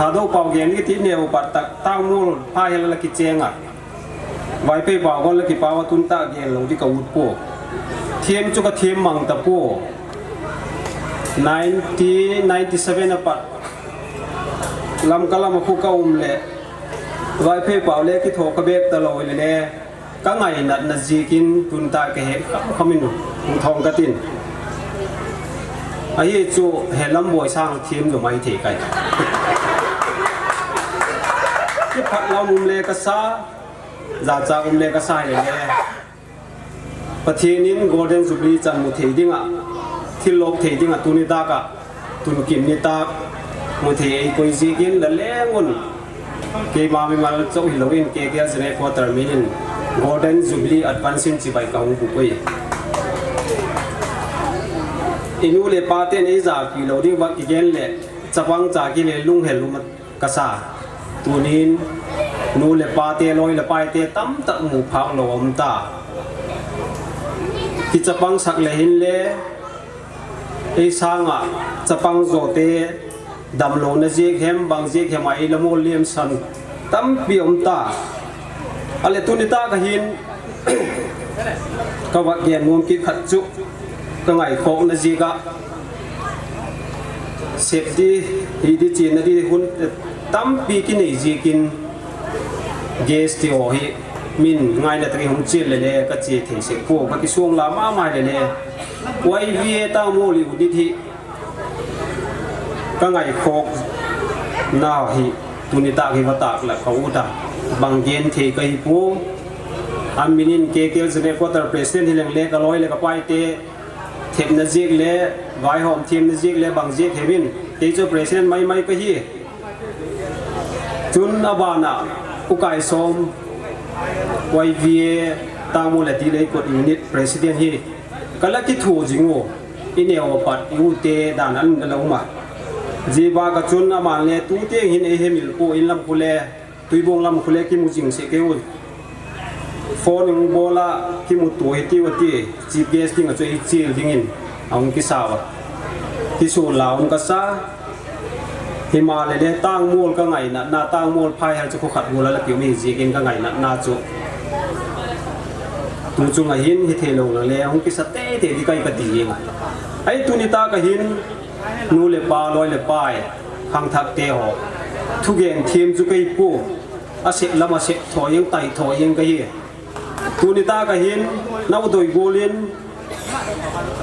Thadou pao gen kiti neo pat tak tangmol pha hel la kicheng a. Vaiphei pao gon la kipao a tun ta gen lo di ka ut po. Thiam chu ka thiam mang ta po. Nineteen ninety-seven a pat Lamka lam a khu ka um le Vaiphei pao le kitho ka bek ta lo le le. Ka ngainatna ziakin tun ta ka he kham kham in hung thong ka tin. Ahi chu he lam boi sang thiam lo mai thei kai. Kiphat lam um le ka sa, zacha um le ka sa le le. Pathian in Golden Jubilee chan mu thei ding a, thil lok thei ding a tuni ta ka. Tun kim ni tak mu thei ei koi ziakin la leng un. Keima mimal chauh hi lo in K K L General Quarter min in Golden Jubilee advance in chibai ka hung bu koi. I nu le pa ten ei zapi lo ding va kigen le chapang cha ki le lunghel um ka sa. Tunin nu le pa te loi le pai te tam tak mu phak lo um ta. Ki chapang sak le hin le Ei sanga chapang zote damlona ziak hem, bang ziak hem a ei la mol liam san tampi um ta. Ale tuni ta ka hin ka va gen mun kit khat chu ka ngaikhokna ziak a sep di, hi di, chin na di hun tampi kinei ziakin gas ti ho hi min ngaina tari hung chil le le ka chi thei se ko ka ki suang la ma mai le le. Y V A tang mol i u di thi. Ka ngaikhok na hi tuni ta hi va tak la ka u ta. Bang gen thei ka hi pu. An minin K K L General Quarter President hi leng le ka loi le ka pai te. Thepna ziak le, vaihom thiamna ziak le, bang ziak he min. Kei chu President mai mai ka hi. Chun a bana u kai som Y V A tang mol le ti le kot unit President hi. Ka la kithu jing u, i neo pat i u te dan an la um a. Ji ba ka chun a man le tu te hin ei he mil ko in lam ku le, Tuibong lam khu le kimu jing se ke u. Phone in bol a kimu tu hi ti u ti, chief guest ding a chu ei chil ding in a hung kisa u a. Kisu la hung ka sa. Hi ma le le tang mol ka ngainatna, tang mol phai hal chu khu khat bol a la piu mi ziakin ka ngainatna chu. Tu chung a hin hi thei lo la le hung kisa te te di kai ka ti ing a. Ai tuni ta ka hin nu le pa loi le pai khangthak te ho. Thugen thiam chu kei pu. A sep lam a sep tho ing tai tho ing ka hi. Tuni ta ka hin nau doi gol in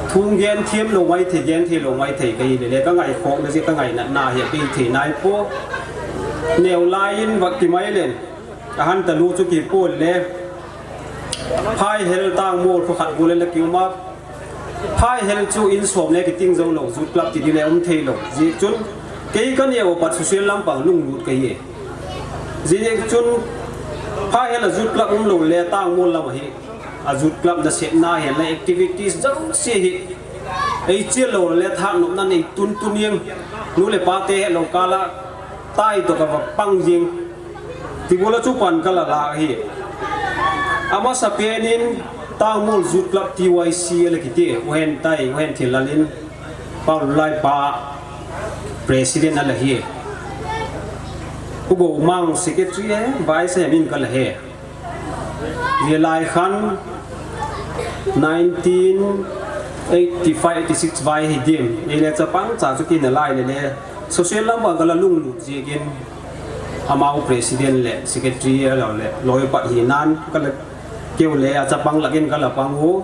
Thung gen thiam lo mai thei, gen thei lo mai thei ka hi le le ka ngaikhokna ziak ka ngainatna hi a bei thei nai po. Neo lai in va ki mai len. A han ta lu chu ki po le. Phai hel tang mol khu khat gu le la ki um a. Phai hel chu in som le ki ting zo lo, Youth Club ti di le um thei lo. Ziak chun kei ka neo pat social lam pang lunglut ka hi. Ziak chun phai hel a Youth Club um lo le tang mol lam a hi. A Youth Club na sep na hen la activities jong se hi. Ei chil lo le tha nop na nei tun tun ing. Nu le pa te he lo ka la tai to ka va pang jing. Ti bol a chu pan ka la la hi. A masa pen in tang mol Youth Club T Y C le kiti. U Hen Tai, U Hen Thil Lal in. Pau Lai pa President a la hi. U Go Mang Secretary e, Vice e min ka la he. Zia lai khan nineteen eighty five, eighty six vai hi dim. Ei le chapang cha chu kin a lai le le. Social lam bang ka la lunglut ziakin. Amau President le Secretary a lo le. Loi pat hi nan ka la keu le a chapang lakin ka la pang u.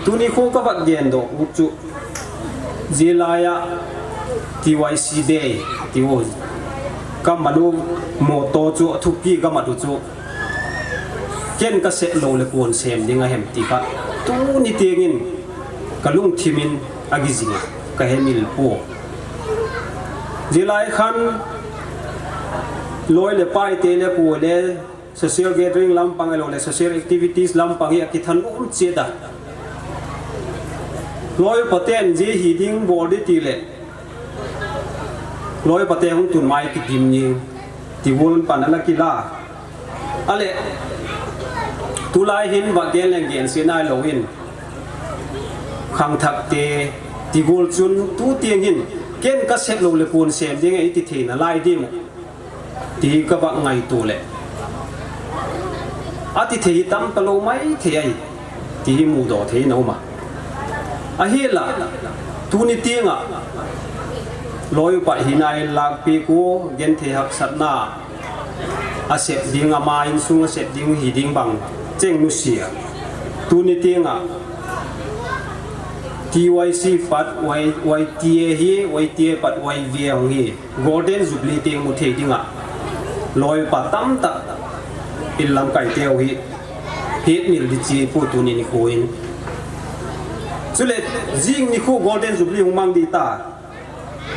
Tuni khu ka va gen doh u chu. Zia lai a T Y C Day ti u. Ka man u motto chu a thupi ka mat u chu. Ken ka sep lo le kon sem ding a hem ti kha. Tuni tiang in ka lungthim in a gi zing a ka he mil pu. Zia lai khan loi le pai te le pu le social gathering lam pang a lo le social activities lam pang hi a ki than um chiat a. Loi pa ten zia hi ding bol di ti le. Loi pa te hung tun mai ki dim ni ti bol pan a la ki la. A le tu lai hin va gen leng gen si nai lo in. Khangthak te ti bol chun tu tiang hin ken ka sep lo le kon sem ding ei ti thei na lai di mo. ti ka vak ngaito le, ati thei hi tam talou maithei ahi, ti hi mudoh thei in aum a. Ahinla, tuni tenga loi upa hina in lakpi khu genthei haksatna a sep ding, ama insung a sep ding hi ding bang cheng nusia. Tuni tenga T Y C pat Y-, Y T A hi, Y T A pat Y V A hung hi. Golden Jubilee teng mu thei dinga loi upa tamtah in lamkai teu hi hetmil di chi pu tuni nikho in. Chule jing nikho Golden Jubilee hung mang di ta.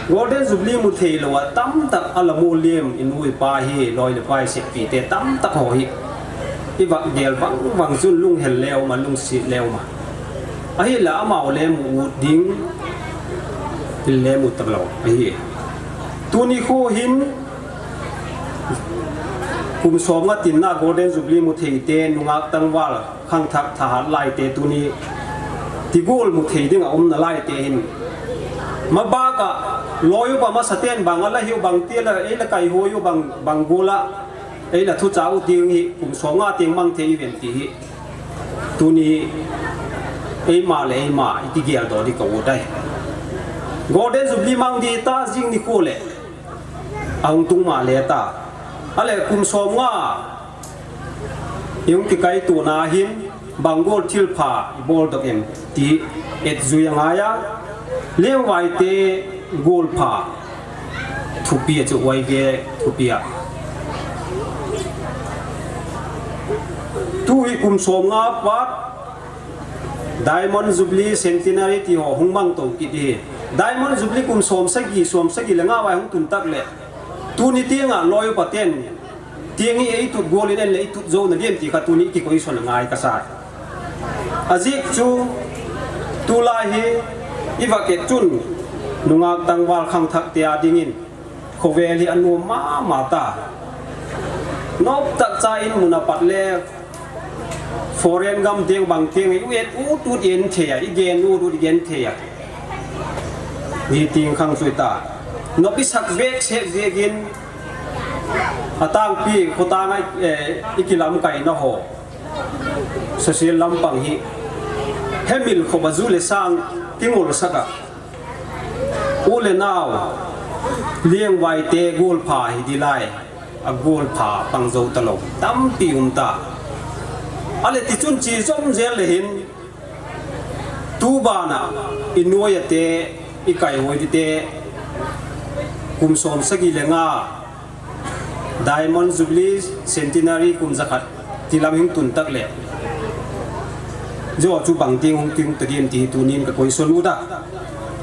Golden Jubilee mu thei lou a tamtah a la mu lem in u i pa hi, loi le pai sep pi te tamtah ho hi. I vak gel vang vang chun lunghel leu ma, lungsi leu ma. Ahinla amau le mu ut ding, thil le mu talou ahi. Tuni khu hin kum som nga tinna Golden Jubilee mu thei te, nungak tangval, khangthak thahat lai te tuni tigol mu thei dinga umna lai te hin. Mabaka loi upa masa ten bang a la hiu bang ti la, ei la kai ho hiu bang, bang gol a, ei la thu chau ding hi, kum som nga teng mang thei ven ti hi. Tuni eima le eima i kigel doh di ka ut ai. Golden Jubilee mang di ta jing nikho le. Ahung tung ma le ta. Ale kum som nga i hung kikai tuna hin bang gol thil pha i bol doh em ti et jui a ngai a. Lengvai te gol pha thupi a chu Y V A thupi a. Tu hi kum som nga pat Diamond Jubilee Centenary ti ho hung mang to kit hi. Diamond Jubilee kum som sagi, som sagi le nga vai hung tun tak le. Tuni tenga loi upa ten tieng hi ei tut gol in en le ei tut jou na diam ti kha tuni kikoi son a ngai ka sa. Ajeh chu tulai hi i vak et chun nungak tangval khangthak te a dingin khovel hi a nuam mama ta. Nop tak cha in mun a pat le foreign gam teng bang teng i u et ut ut i en thei a, i gen ut ut i gen thei a. Ni ting khang chu i ta. Nop i sak vek sek vek in a tangpi khotang a, eh, i kilamkai na ho. Social lampang hi hemil khop a ju le sang kingol sak a. U le nao, lengvai te gol pha hi di lai, a gol pha pang jou talou tampi um ta. Ale ti chun chi jom jel le hin, tu bana i noi a te, i kai hoi di te, kum som sagi le nga, Diamond Jubilee Centenary kum jakhat ti lam hung tun tak le. Jo chu bang ting hung ting ta diam ti tunin ka koi solu da.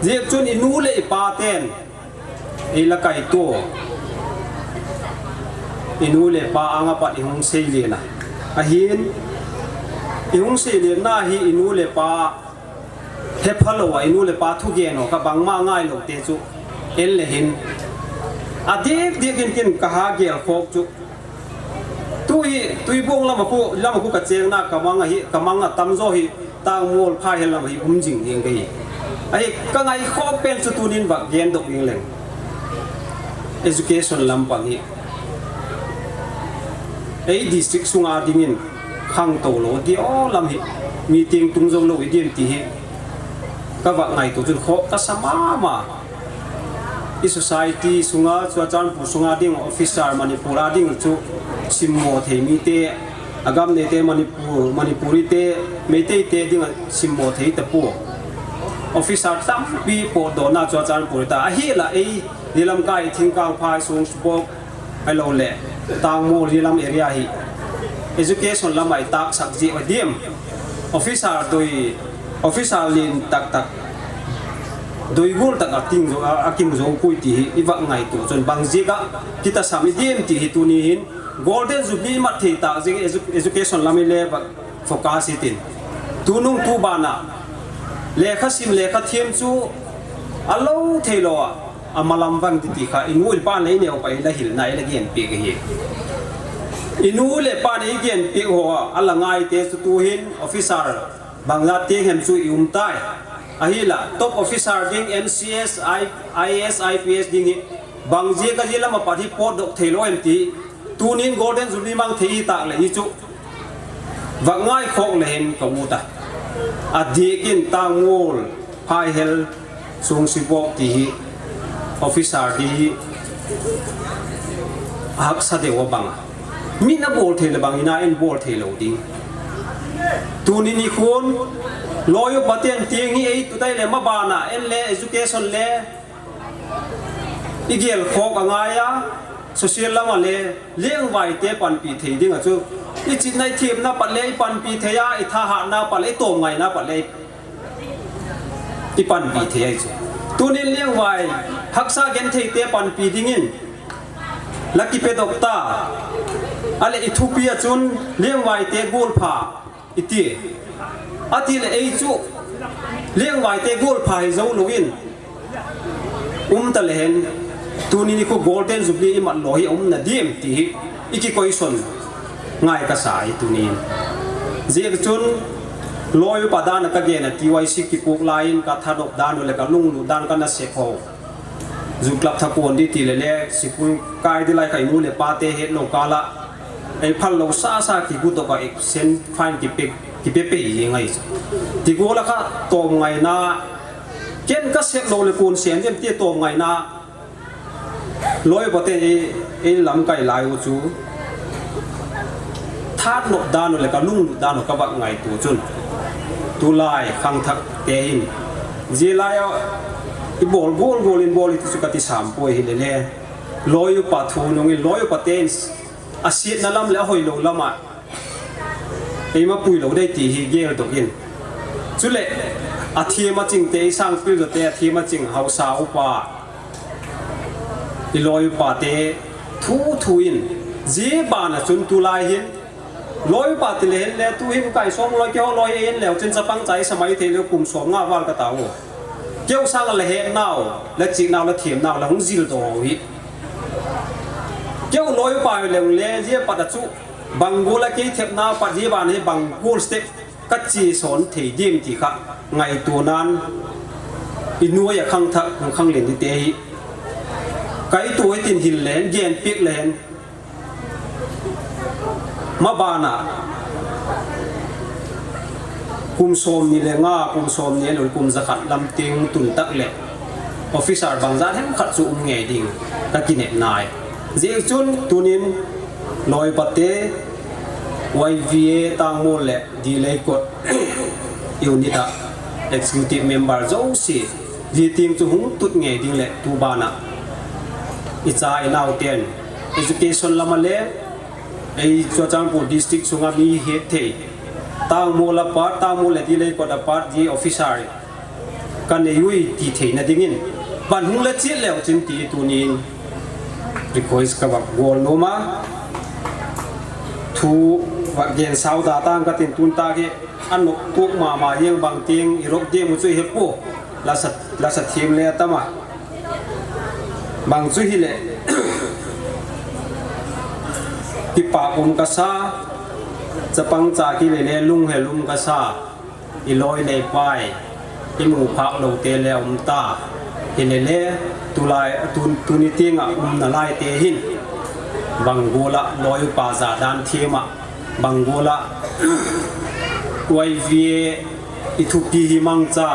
Jeh chun i nu le i pa ten ei la kai to. I nu le pa anga pat i hung sei le na. Ahin i hung sei le na hi i nu le pa Hepha lou a, i nu le pa thu gen ho, ka bangma ngai lou te chu. En le hin. A dik dik in kin ka ha gel khop chu. Tu hi, Tuibong lam a khu, lam a khu ka cheng na ka mang a hi, ka mang a tam jo hi, Tangmol pha hi lam a hi um jing ding ka hi. Ahi, ka ngai khop pen chu tunin vak gen doh ding leng. Education lampang hi. Ei district sunga dingin khangtou lou, ti o lam hi, meeting tung jou lou i diam ti hi, ka vak ngaito chun khoh ka sa mama. I society sunga, Churachandpur sunga ding officer Manipur a ding chu simmo thei mite, a gam neite Manipur, Manipuri te, Meitei te ding simmo thei ta pu. Officer tampi potdohna Churachandpur ta. Ahi la ei, Nilamkai Thingkangphai sung spok, Ahilou le, Tangmol hi lam area hi education lam a i taksak jeh a diam. Officer doi, officer lin tak tak. Doi gol tak a ting jo, a, a kim jo pui ti hi, i vak ngaito chun bang jeh a, kita sam i diam ti hi tuni hin, Golden Jubilee mat thei tak jeh a edu-, education lam i le vak focus i tin. Tunung tu bana, lekha sim lekha thiam chu, a lou thei lou a, a malam vang ti ti kha, i nu i pa nei neo pa i la hilna i la gen pek hi. I nu le pa nei gen pek ho a, a la ngai te chu tu hin officer bang la te hem chu i um tai. Ahi la, top officer ding M C S, I, I A S, I P S ding hi, Bang jeh a jeh lam a pat hi potdoh thei lou em ti. Tunin Golden Jubilee mang thei hi tah le hi chu. Vak ngai khok le hin ka mu ta. A dikin Tangmol, Phaihel, Sungsibok ti hi. Officer ti hi. Haksa deu a bang a. Mi na bol thei le bang ina in bol thei lou ding. Tuni nikhun, loi upa ten tieng hi ei tu tai le ma bana en le education le i gel khok a ngai a, social lam a le, lengvai te panpi thei ding a chu. I chitna i themna pat le i panpi thei a, i thahatna pat le, i tomngaina pat le i panpi thei a chu. Tunin lengvai, haksa genthei te panpi dingin, la kipedoh ta, a le i thupi a chun, lengvai te gol pha, i ti. A ti le ei chu, lengvai te gol pha hi zo lou in, um ta le hen, tuni nikho Golden Jubilee i mat lou hi um na dim ti hi, i ki question ngai ka sa i tunin. Jeh chun, loi upa dan a ka gen a T Y C kipuk lai in ka thanop dan u le ka lunglut dan ka na sep ho. Ju club tha kon di ti le le, sikul kai di lai ka i nu le pa te het lou kal a. Ei phal lou sa sa ki gu to ka ek sen fine ki pe, ki pe pe i ngai. Ti go la ka tomngaina. Ken ka sep lou le kon sen dem ti tomngaina. Loi pa te ei, ei lamkai lai u chu. Thanop dan u le ka lunglut dan u ka vak ngaito chun. Tulai khangthak te hin. Jeh lai a i bol gol gol in bol i ti chu ka ti sam poi hi le le. Loi upa thu nung in loi upa ten a sietna lam le a hoilou lam a. Eima pui lou dei ti hi gel doh in. Chule, a thiem a ching te, i sangpil doh te, a thiem a ching hausa upa. I loi upa te, thu thu in. Jeh ban a chun tulai hin. Loi upa ti le hin le, tu hin kai som loi ke ho loi in le, chin chapang chai samai thei le kum som nga val ka ta u. Keu sang le he nau, le chi nau, le thiem nau, le hung jil doh hi. Keu loi upa le le, jeh pat a chu. Bang gol a kei thepna pat hi ban hi bang gol step ka chi son thei dim ti kha ngaito nan i nuai a khangthak hung khanglen di te hi. Kai tu hi tin hil len, gen pik len. Ma bana kum som ni le nga, kum som ni le kum jakhat lam ting tun tak le. Officer bang jat hem khat chu um ngei ding ka kinep nai. Jeh chun tunin loi pa te Y V A Tangmol le Dileikot unit a executive member jouse jeh ting chu hung tut ngei ding le tu bana i cha i nau ten education lam a le ei Churachandpur district sunga mi het thei Tangmol a pat, Tangmol le Dileikot a pat jeh officer ka nei ui ti theina dingin, pan hung le chiat leu chin ti tunin request ka vak bol nom a. Thu vak gen sau da tang ka tin tun ta hi, a nok tuk mama jeng bang ting i rok ding u chu i he pu, la sa, la sa thim le tam a. Bang chu hi le, kipa um ka sa, chapang cha ki le le lung he lum ka sa. I loi le pai, i mu phak lou te le um ta. Hi le le, tulai, tun, tuni ting a um na lai te hin. Bang gol a loi upa ja dan thiem a. Bang gol a Y V A i thupi hi mangcha,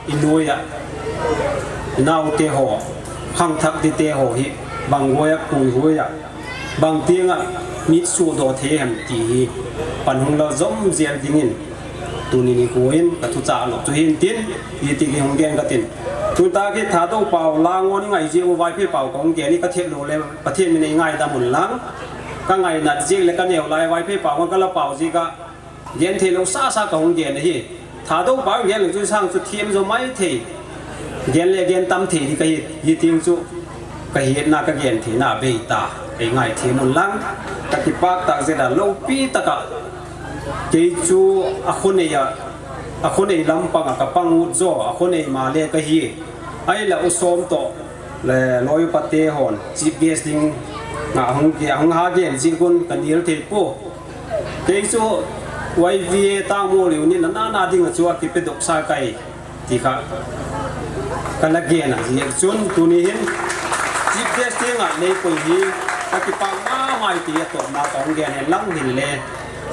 i nuai a. Nau te ho, khangthak ti te ho hi. Bang gol a, pui gol a. Bang ting a mit sudoh thei hem ti hi pan hung la jom jel dingin tuni nikho in ka thuchah lou chu hin tin, hi ti ki hung gen ka tin. Tuta ki Thadou pau lang on ngai ji u Vaiphei pau ka hung gen i ka thep lou le Pathen min ei ngaidam un lang. Ka ngainat jing le ka neo lai Vaiphei pau ka la pau ji ka Gen thei lou sasa ka hung gen ahi. Thadou pa gen lou chu sang chu thiem jo mai thei. Gen le gen tam thei di ka hi, hi ting chu ka hi na ka gen thei na bei ta. Ei ngai thiem un lang. Ka kipak tak zet a loupi taka. Kei chu a khonei a, a khonei lampang a ka pang ut jo, a khonei ma le ka hi. Ai la u som to. Le loi upa te hon, chief guest ding, nga hung ke, hung ha gen, jing kun ka nil thei po. Kei chu Y V A Tangmol unit na na na ding a chu a kipe dok sa kai, ti kha. Ka la gen a, jing chun tuni hin, chief Testing a nei poi hi, ka kipak mama e ti a topna ka hung gen hen lang hile.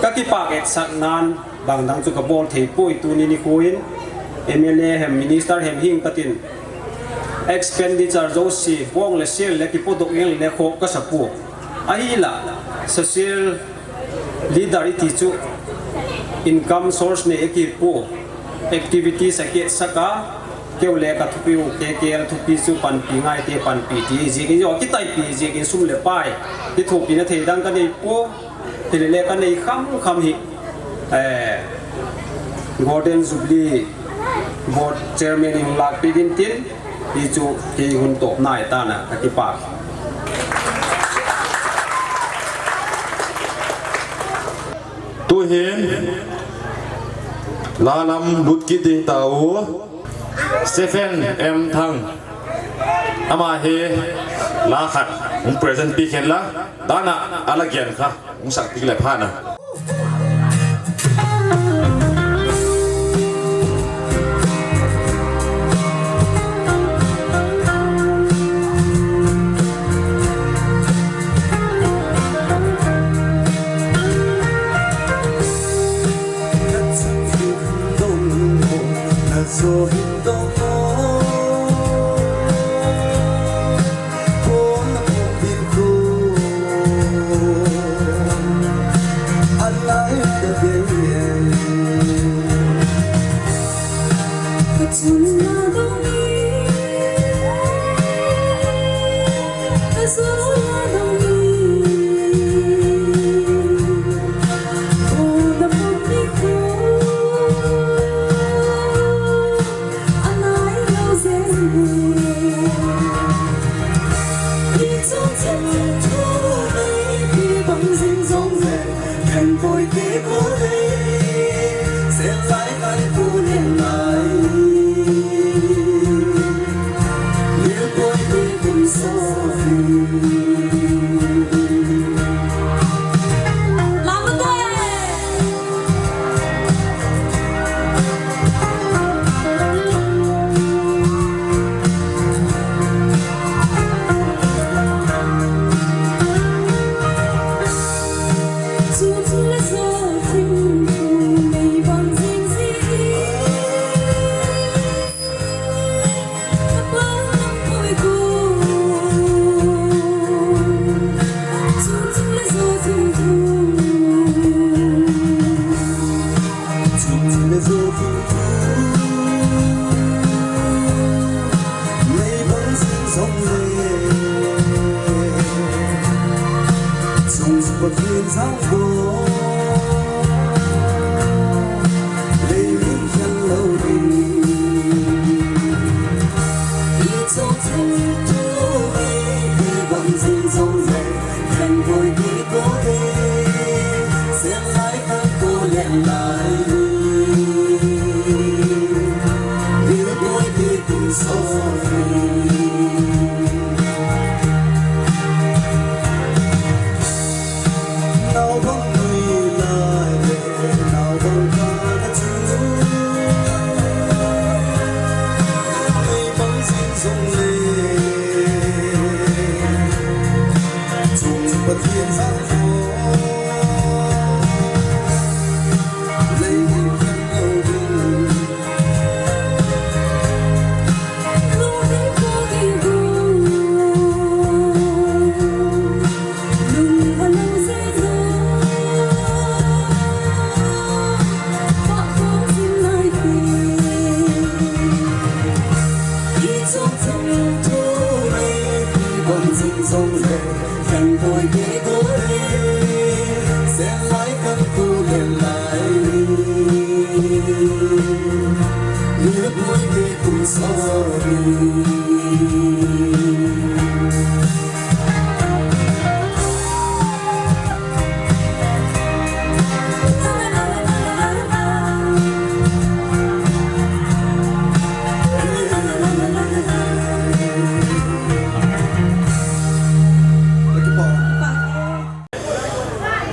Ka kipak etsaknan bang dang chu ka bol thei poi tuni nikho in. M L A hem, minister hem hing katin. Expenditure jouse, bong le sel le kipodoh eng le kho ka sa poi. Ahinla, social leader iti chu income source nei aki poi, activities a kit saka, keu le ka thupi u, K K L thupi chu panpi ngai te panpi ti, jik in jo, kitaipi jik in sum le pai, kithupi na thei dang ka nei poi, hile le ka nei kham kham hi, eh, Golden Jubilee Board Chairman in lakpi din tin, Ti chu kei hun topna ahi tan a, ka kipak. Tuhin, la lam lut kit ding tau, Stephen M Thang. Ama hi la khat, hung present pi khen la, dan a, a la gen kha. Hung sak tik le pha na.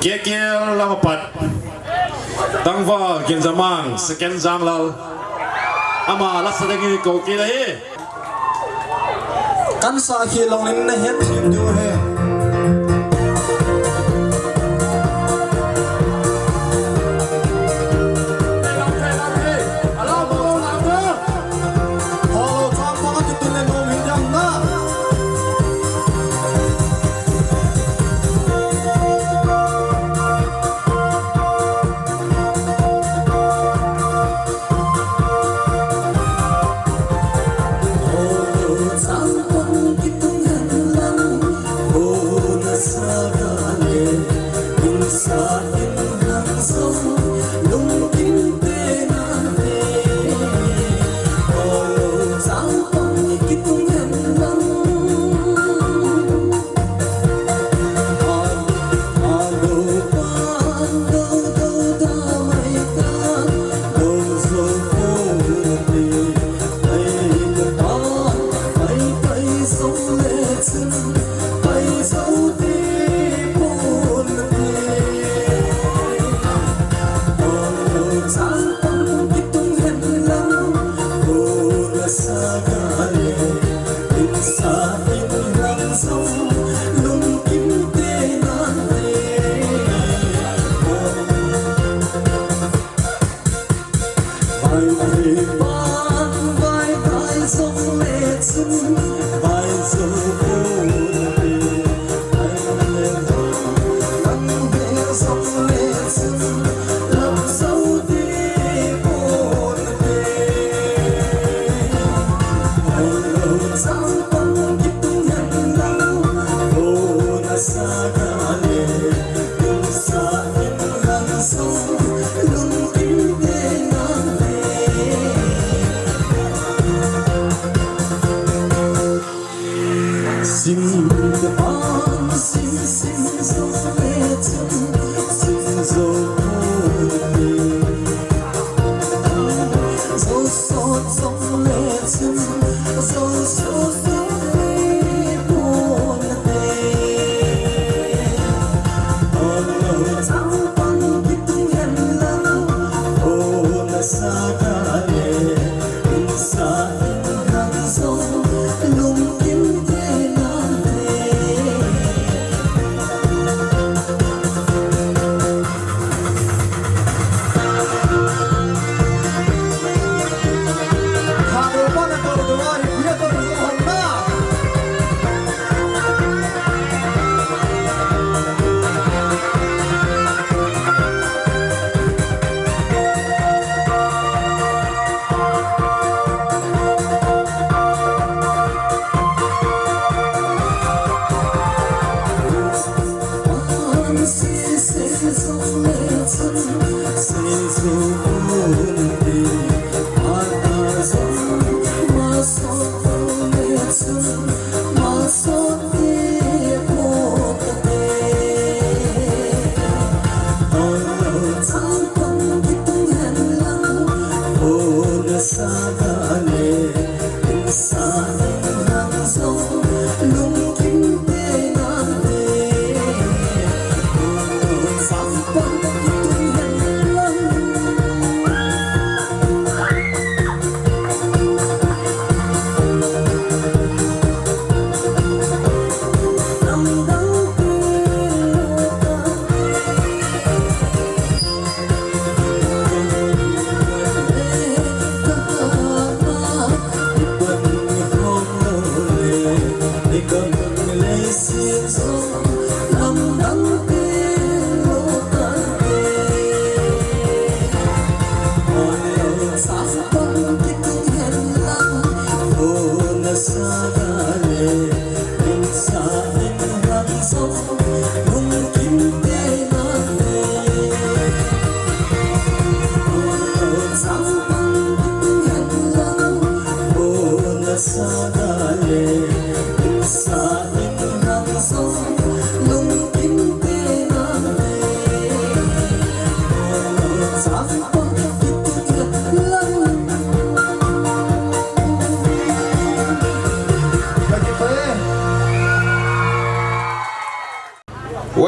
K K L lama pat Tangval Genjamang, second Janglal. Ama lasa dingin kou kit ahi. Kan sakhi longin na het thim diu ahi.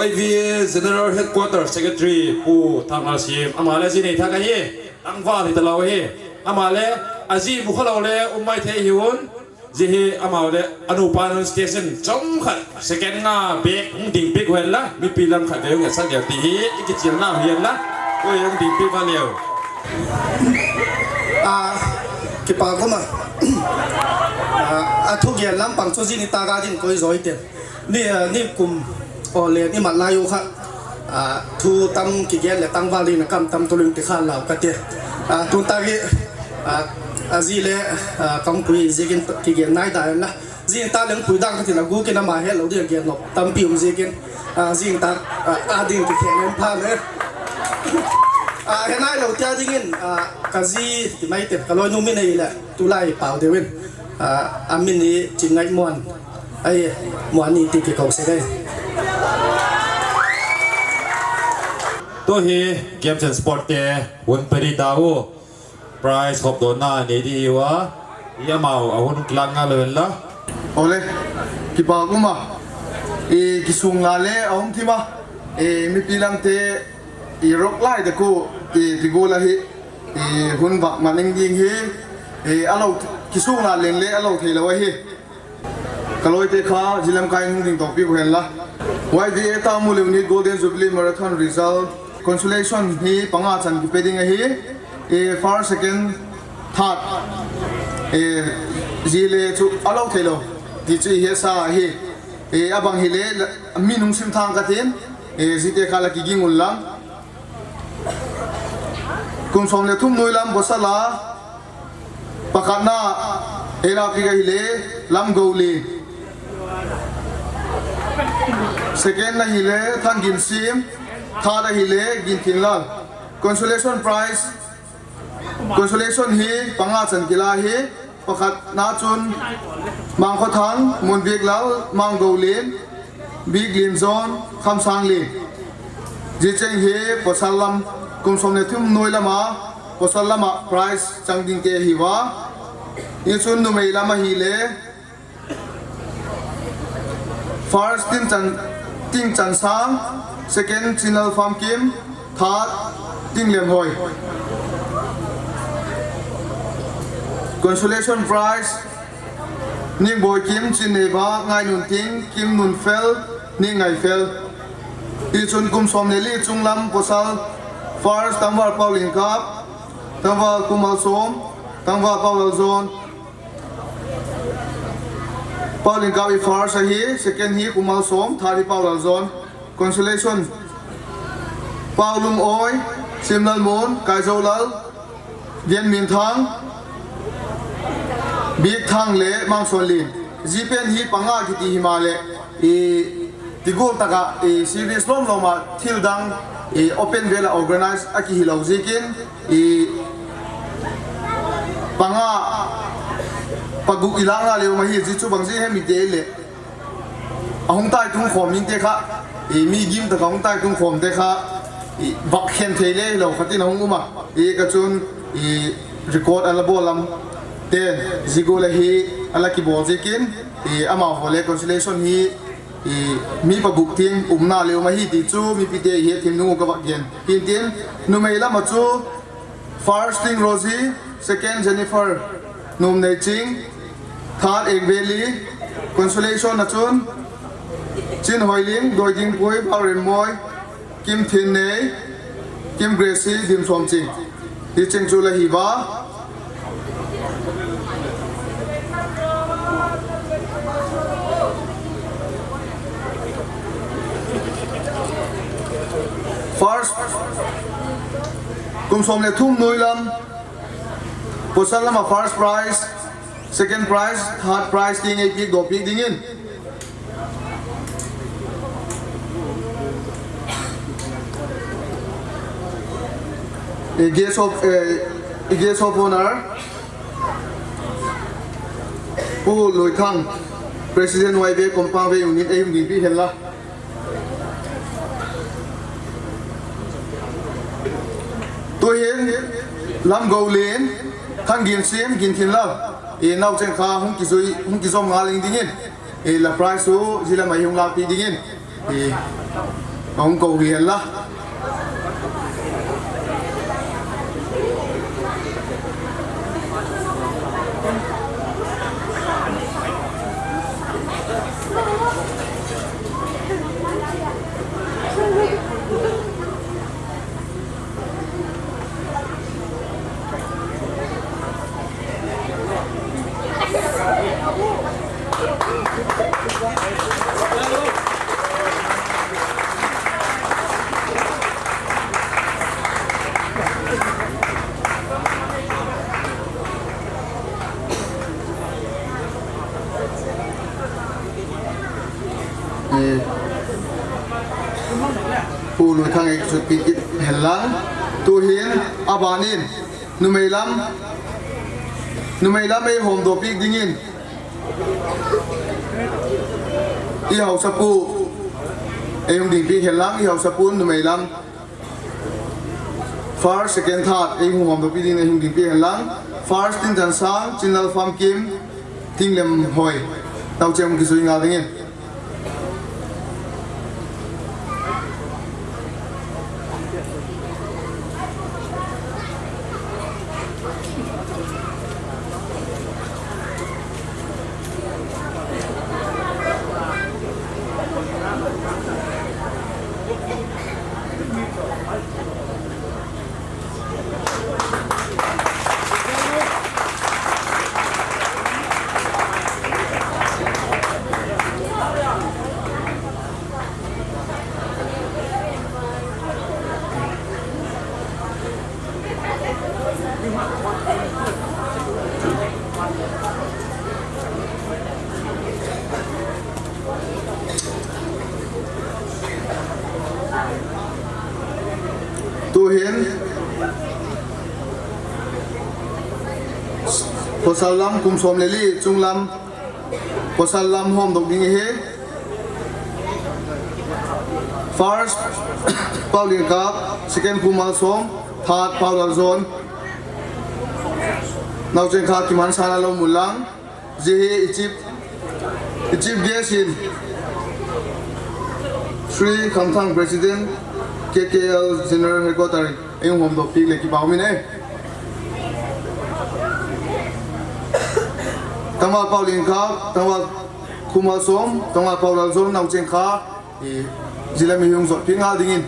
Y V A General Headquarter Secretary Pu Thanglalsim, ama le ji nei thak ahi, tangval hi talou ahi, ama le aji bu khalou le um mai thei hiun. Ji hi amau le, anupa nun station chomkhat, second nga bek, hung ding bek hen la, mipi lam khat ve hung esa leu ti hi, i kichil na hen la, oi hung ding bek va leu. A, kipa koma. A, a thugen lampang chu jing ta ga ding koi joi te. Ni, a, ni kum o le ni mat lai u kha. A, thu tam kigen le tangval in kam tam tuling ti khan lau ka te. A, tun ta gi, a, a ji le, a, kangpui ji kin kigen nai da na. Jing ta leng pui dang ka tin a gu kin ama he lo ding gen lo. Tampi um ji kin. A, jing ta, a, a ding ki khen pha le. A, he nai lo tia ding in, a, ka ji ti mai te, ka loi nu mi nei le. Tulai pau deuin, a, a min hi Chingngaihmuan, ai, Muan ni ti kiko se dei. Tuhi, Games and Sport te, hun peri ta u, prize khop dona nei di hi uva, i amau, a hun kilang nga lo hen la. Ole, kipa kuma, i kisung la le, a hung thima, i mipi lam te, i rock lai te ku, i tigol ahi, i hun vak maning ding hi, i a lo kisung la leng le a lo thei lo ahi. Ka loi te kha, ji lamkai hung ding topi ku hen la. Y V A ta mu le unit Golden Jubilee Marathon result, consolation hi panga chan kipe ding ahi, i first, second, third, i ji le chu a lo thei lo, ti chu i he sa ahi, i a bang hi le, la, mi nung sim thang ka tin, i ji te kha la kiging un lang. Kum som le thum noi lam pasal a, pakhatna, ei la pi ka hi le, Lamgoulen. Second na hi le, Thangginsim, third a hi le, Ginthinlal. Consolation prize, consolation hi, panga chan kila hi, Pakhatna chun Mangkhothang, Munbiklal, Manggoulen, Biklen John, Khamsanglen. Ji cheng hi pasal lam, kum som le thum noi lama, pasal lama prize chang ding te hi uva. Hichun numei lama hi le, First, Tingchan, Tingchansang. Second, Chinlal Famkim. Third, Tinglemhoi. Consolation prize, Ningboikim, Chinneiva, Ngainunting, Kimnunfel, Ningngaifel. Hichun kum som le li chunglam pasal, first, Tangval Paulingkap, Tangval Kumalsom, Tangval Paulaljong, Paulingkap hi first ahi, second hi Kumalsom, third hi Paulaljong. Consolation. Paulungoi, Simlalmun, Kaijoulal, Genminthang, Bikthang le Mangsonlin. Ji pen hi panga kiti hi ma le, i, tigol taka, i, series lom loma thil dang, i, open vela organize a kihi lo jikin, i, panga, paguk i langa le uma hi ji chu bang ji hem i te le. Ahung tai tung khom ning te kha, i, mi gim taka hung tai tung khom te kha, i, vak khen thei le lo khatin ahung uma. I, ka chun, i, record ala bol lam te, ji gol ahi, ala kibol jikin, i, amaho le consolation hi, i, mi paguk ting umna le uma hi ti chu, mipi te hi thim nung u ka vak gen. Hintin, numei lama chu, first Ting Rosie, second Jennifer Numneiching, third Engveli, consolation a chun, Chinhoiling, Doidingpui, Bauremmoi, Kimthinnei, Kim Gracie, Dimsomching. Hi cheng chu la hi va. First, kum som le thum noi lam, pasal lama first prize, second prize, third prize ti ngei pik do pik dingin. A guest of, eh, a guest of honor, Pu Loithang, President Y V A Kompang Valley Unit, ei hung ding pi hen la. Tuhin, Lamgoulen, Thangginsim, Ginthinlal, i naocheng kha hung kijui, hung kijom ngal ing dingin, i la prize u, ji lama hung lakpi dingin, i hung kou hi hen la. Nuithang ei sutpi kit hen lang. Tuhin, aban in, numei lam, numei lam ei homdoh pi dingin, i haosapu ei hung dingpi hen lang, i haosapu numei lam. First, second, third, ei hung homdoh pi dingin ei hung dingpi hen lang. First, Tinchansang, Chinlal Famkim, Thinglem Hoi. Naocheng kisui ngal dingin. Tuhin, pasal lam kum som le li, chung lam, pasal lam homdoh ding ahi. First, Paolinkap, second, Khumalsom, third, Paolaljon. Naocheng kha kimansa na lou mun lang. Ji hi i chief, i chief guest in Shri Khamthang, President, K K L General Headquarter, ei hung homdoh pi le kipa um in e. Tangval Paolinkap, tangval Khumalsom, tangval Paolaljon naocheng kha, eh, jila mi hung jot pi ngal dingin.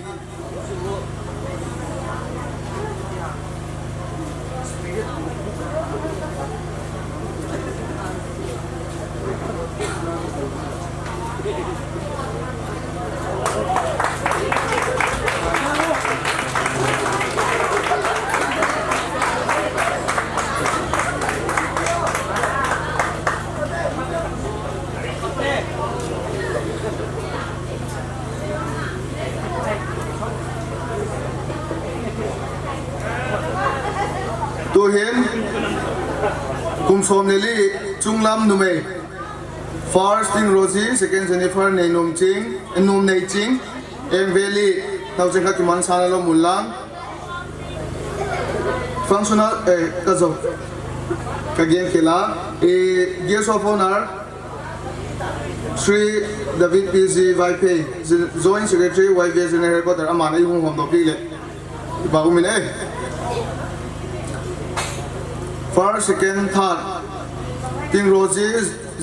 Tuhin, kum som le li, chunglam numei. First Tingroji, second Jennifer Neinomching, eh, Nomneiching, M V L E, naocheng kha kimansa na lou mun lang. Functional, eh, ka jo, ka gen kila, eh, Guest of Honor, Shri David P G Vaiphei, Joint Secretary, Y V A General Headquarter, aman ei hung homdoh pi le. Iba umin e. First, second, third. Tingroji,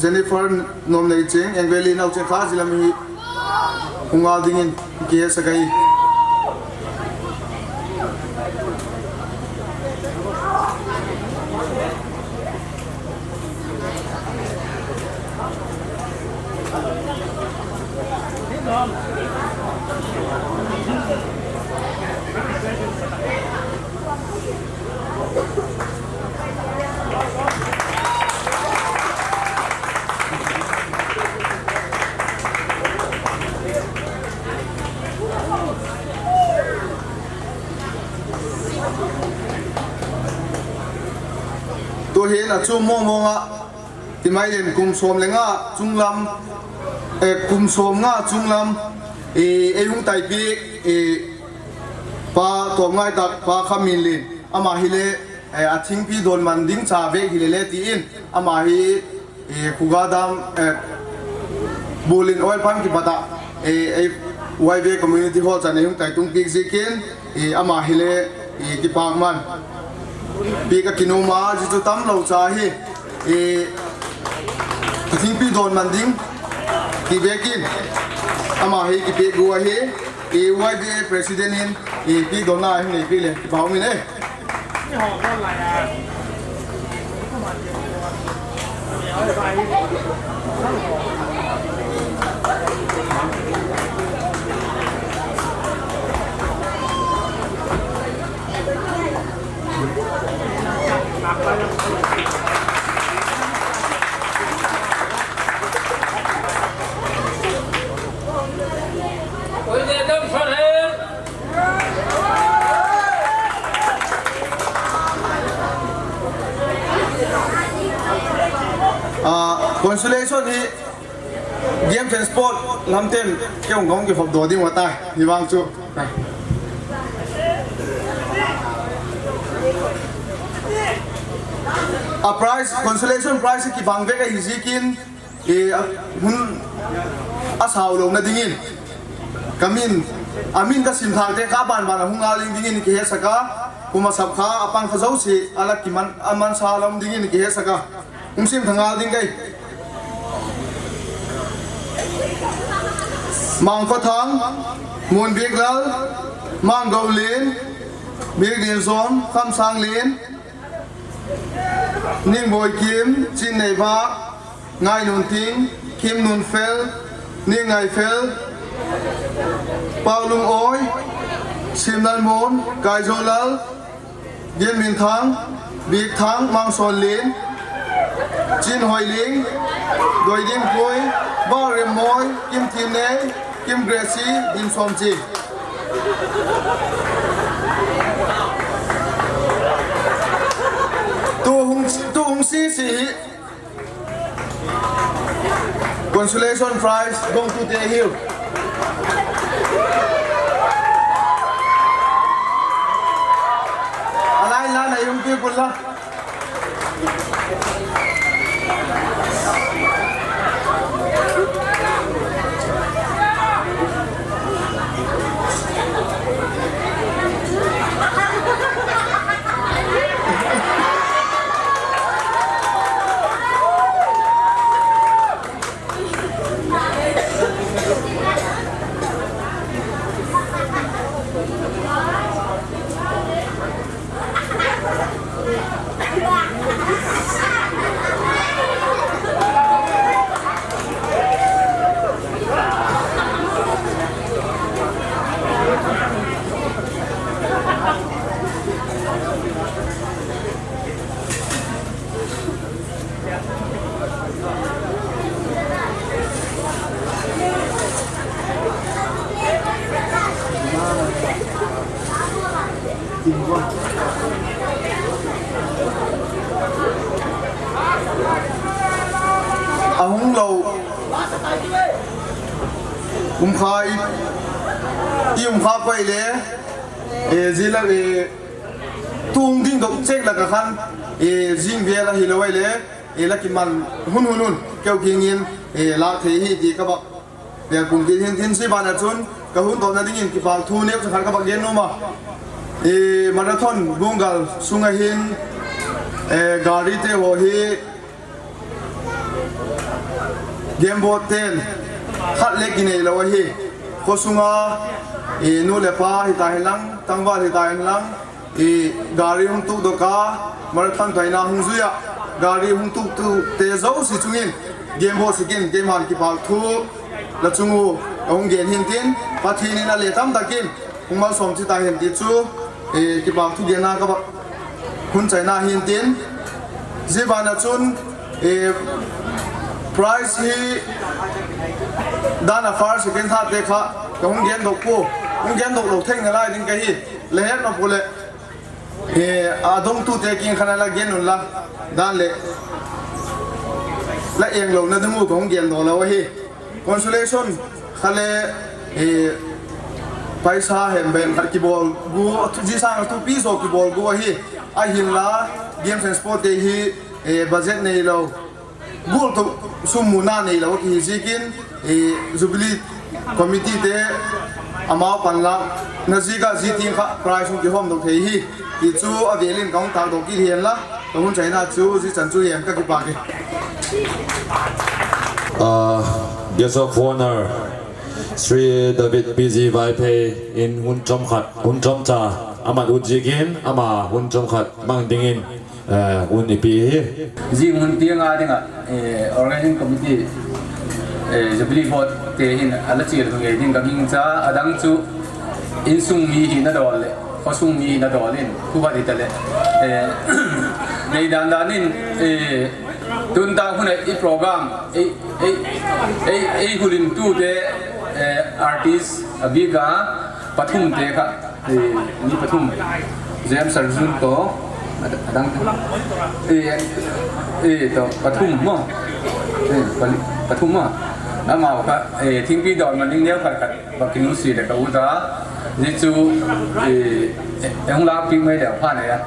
Jennifer Nomneiching, M V L E naocheng kha jila mi hung ngal dingin kihetsah e. Tuhin achom mong mong a, timai len kum som le nga chunglam, eh, kum som nga chunglam, eh, ei hung taipi, eh, Pa Tomngaitah, Pa Khaminlen, ama hi le, eh, a thingpi don man ding cha ve hi le le tin, ama hi, eh, Khuga Dam, eh, Bulin Oil Pump kipat a, eh, eh, Y V A Community Hall chan ei hung taitung pi jikin, eh, ama hi le, eh, kipak man pi ka kinom a, ji chu tam lou cha hi, eh, a thingpi don man ding ti ve kin, ama hi kipe go ahi, eh, Y V A President in, eh, pi don na hin nei pi le, kipa umin e. Consolation hi Games and Sport lamten kei hung kihop doh ding ahitai, hivang chu. A prize, consolation prize kibang vek ahi jikin, e, a, hun, asao louna dingin. Kamin, amin kasim thah te kha banban a hung ngal ding dingin kihetsak a, kum a sap kha, apang kha jouse, ala kiman, aman sa lom dingin kihetsak a. Hung sim thah ngal ding kai. Mangkhothang, Munbiklal, Manggolin, Bikdinson, Khamsanglin, Ningboikim, Chinneivah, Ngainunting, Kimnunfel, Ningngaifel, Paolungoi, Simlalmun, Kaijolal, Ginminthang, Bikthang, Mangsonlin, Chinhoiling, Doidingpui, Barremmoi, Kimthinnei, Kimgracie, Dimsomchi. Tu hung, tu hung sisi hi. Consolation prize, Gongtute Hill. Alai la na yung people la. Ahung lou. Um kha i, i um kha pai le. E, jila, e, tung ding dok chek la ka khan, e, jing vel a hi lo ai le, e, la kiman hun hun hun, keu kingin, e, la thei hi ti ka bak. Vel kum kit hin tin si bana chun, ka hun tawpna dingin kipak thu neu chakhat ka bak gen numa. E, marathon gungal sunga hin, e, gari te ho hi, Game board ten, khat le kinei lo ahi. Khosunga, e, nu le pa hita hen lang, tangval hita hen lang, e, gari hung tuk doh a, marathon taina hung juia, gari hung tuk tu te jouse chungin, game board sikin, game han kipak thu, la chung u, ahung gen hin tin, Pathen in ale tam takin, hung malsom chi ta hen ti chu, e, kipak thu genna ka bak hun chaina hin tin. Zi bana chun, e, prize hi dan a first, second, third te kha, ka hung gen doh pu, hung gen doh lo thei nalai ding ka hi, le het na pu le, e, a dong tu te kin khana la gen un la, dan le, la eng lo na ding u ka hung gen doh lo ahi. Consolation, kha le, eh, paisa hen ben khat kibol gu, ji sang thupi jo kibol gu ahi, ahinla, games and sport te hi, eh, budget nei lo. Gul tu sum muna nei lo, kihi jikin, eh, Jubilee Committee te, amau panla, na ji ka ji ting kha, prize hung kihom doh thei hi, ti chu avelin ka hung tak doh kit hen la. Ka hun chaina chu, ji chan chu hiam ka kipak e. Ah, Guest of Honor, Shri David P G Vaiphei in hun chomkhat, hun chomcha, amat ut jikin, ama hun chomkhat mang dingin, eh, hun ipi hi. Jing hun tiang a dinga, eh, Organizing Committee, eh, Jubilee Board te hin ala chil hu ngei ding ka gingcha, adang chu insung mi hina dol le, khosung mi hina dol in, khu khat hita le, eh, nei dan dan in, eh, tun ta hun a i program, ei, ei, ei, ei hulim tu te, eh, artist, a bika, pathum te kha, eh, mi pathum, James Arjun to, Adang. E, e, to, pathum mo. E, pali, pathum mo. Amau kha, e, thingpi don ma ning neo khat khat, ba kinusi le ka uta. Ni chu, e, e, hung la pi mai le pha ne ya.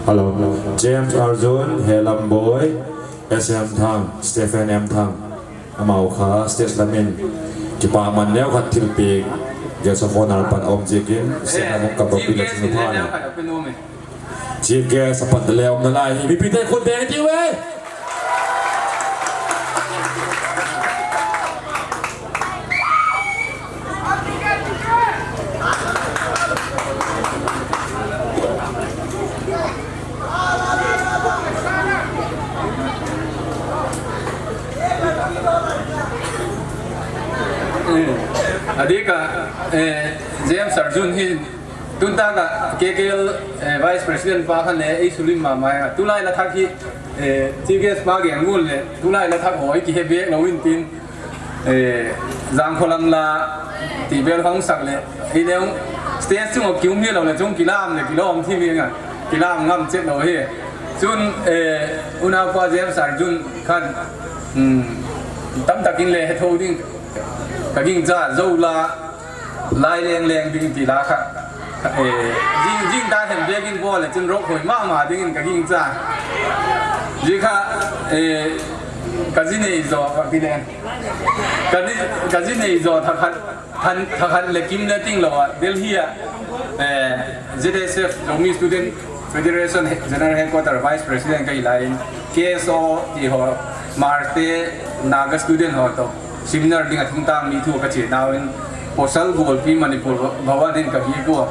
Hello. James Arjun, Helam Boy, S M Thang, Stephen M Thang. Amau kha stage lamin kipaman neo khat thilpeh, guest of honor pan aum jikin, stage lam ka bok pil le chun pha ne. Chief guest apat le um nalai hi, mipite khut deng tiu e. Adika, eh, James Arjun hi tunta ka K K L, eh, Vice President pa khan le ei sulim mama ya. Tulai la thak hi, eh, Chief Guest pa geng gun le, tulai la thak hoi kihe bek lou in tin, eh, Jangkholam la ti bel hong sak le, i le hong stage chung kium hi lou le chung kilam le kilom thi mi nga, kilam ngam chet lou hi. Chun, eh, unau pa James Arjun khan, um, tam takin le he tho ding, ka ging cha zo la, lai leng leng ding ti la kha. Eh, jing, jing ta hem bek in bol le chun rok hoi mama ding in ka ging cha. Ji kha, eh, ka ji nei zo ka pi le. Ka ji, ka ji nei zo tha khat, than, tha khat le kim le ting lou a, Delhi a, eh, Z S F, Zomi Student Federation General Headquarter Vice President ka hi lai in, K S O ti ho, Marte, Naga Student ho to. Seminar ding a thingtang mi thu ka che nau in, Posal Golpi Manipur Bhavan in ka hi ko.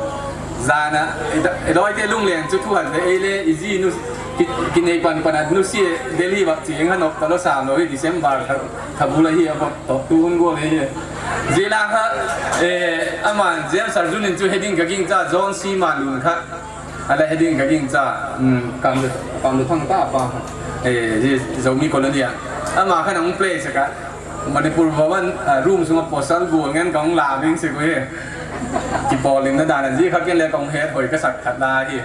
Zana, i da, i loi te lung leng chu thu han le, ei le, i ji nu, ki, ki nei pan pan at nu si, Delhi vak chi, nga nok ta lo sa lo, December, tha, tha bu la hi a ko, to, tu un go le hi. Ji la ha, eh, aman, James Arjun in chu heading ka ging cha, John C Malun kha. Ala heading ka ging cha, um, kam lu, kam lu thang ta pa. Eh, ji Zomi Colony a. Ama kha nang play se ka. Manipur Bhavan, ah, room sunga posal bu ngen kong la bing se ko he. Ki poling na dana ji kha ken le kong he hoi ka sak khat la hi.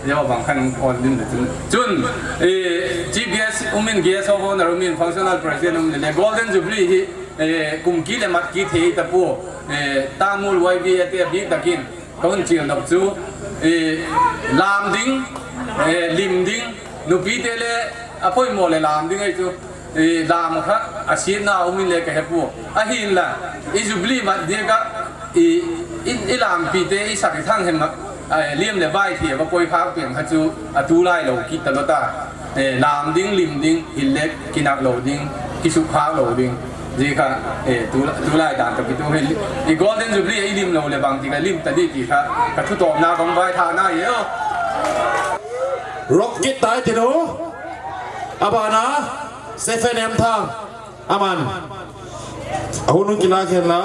Ye wa bang khan on din de chun. Chun, eh, Chief Guest, um in Guest of Honor, um in Functional President, um le Golden Jubilee hi, eh, kum ki le mat ki thei ta pu, eh, Tamul Y B A te bi takin. Ka hun chil nop chu, eh, lam ding, eh, lim ding, nupi te le a poimo le lam ding ai chu, eh, lam kha a siatna um in le ka he pu. Ahin la, i Jubilee mat dia ka, i, i, i lampi te, i sak i thang hem, eh, lim le bai thia ka poi khak piang kha chu a tu lai lo kit ta lo ta. Eh, lam ding, lim ding, hil le kinak lo ding, kisuk khak lo ding. Ji kha, eh, tu, tu lai dan to kitu hin. I Golden Jubilee i lim lo le bang ti ka lim ta di ti kha. Ka thu tom na kong vai tha na ye o. Rock kit tai ti no. Abana, Stephen M Thang. Aman. Ahunung kila khen la.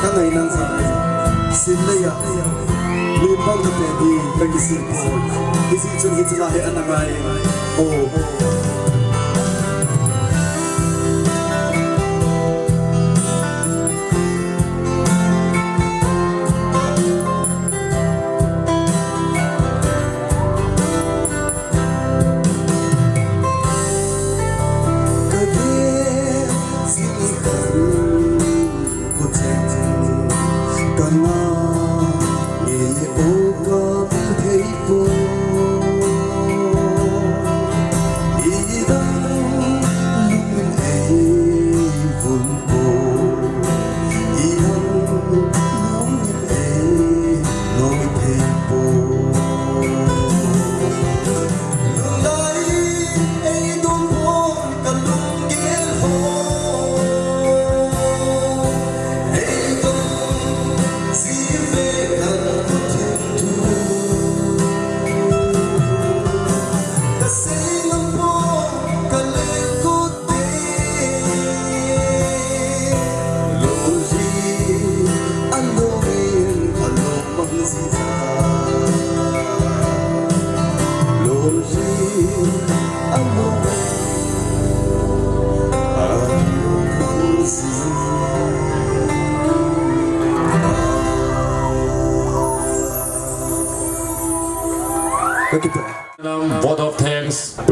Ka ngai nang sa, sin le ya, mi pang ka pe di, ka ki sin po, ki sin chun ki chuna he ana ngai, oh.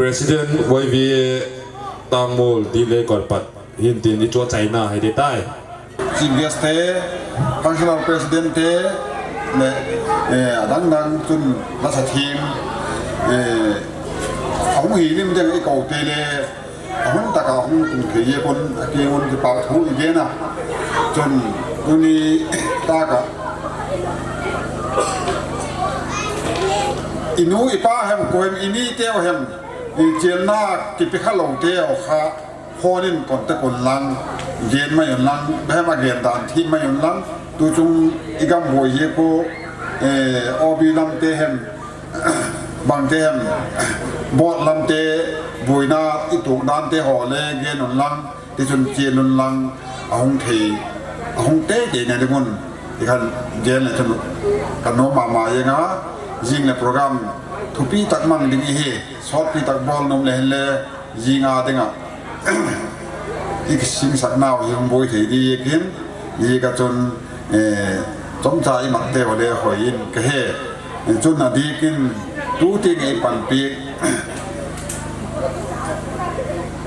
President Y V A Tangmul Dile Gorpat hin tin i chu China hi te tai. Chief guest te, functional president te, le, eh, adang dang chun lasa thim, eh, ahung hi lim ding i ko te le, ahung taka hung tung thei ye kon, a ke kon kipa thu i gen a. Chun, tuni taka, i nu i pa hem ko hem, i ni teu hem, i chelna kipe kha lo teu kha, phone in contact un lang, gen mai un lang, behem a gen dan thi mai un lang, tu chung i gam boi ye ko, eh, O B lam te hem, bang te hem, board lam te, boina i tuk dan te ho le gen un lang, ti chun chen un lang, ahung thei, ahung te te na ding un, i khan gen le chun, ka nom mama ye nga, jing le program, thupi tak mang ding i hi, sotpi tak bol nom le hin le, jing a ding a, i kisingsak nau hi hung boi thei di ye kin, ye ka chun, eh, chomcha i mat te ho le hoi in ka he. Eh, chun a di kin tu ting i panpi,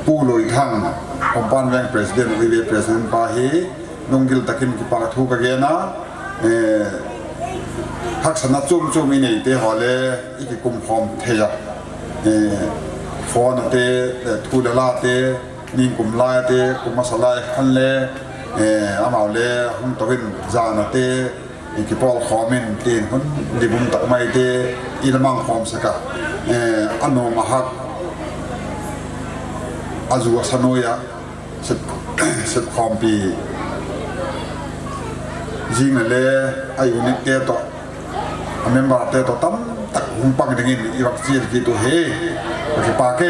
Pu Loi Thang, Compound Bank President, Y V A President pa hi, lunggil takin kipa thu ka gen a, eh, haksatna chom chom i nei te ho le, i kikum khom thei a. Eh, phone a te, eh, thu le la te, ning kum lai te, kum masa lai khan le, eh, amau le, hung to in, jan a te, eh, kipol khom in, tin hun, libum tak mai te, i lamang khom saka. Eh, a nom a hak, a ju a sa noi a, sep, sep khompi. Jing le, a unit te to, a member te to tam tak hung pang ding in i vak chial kit u hi, ka kipa ke.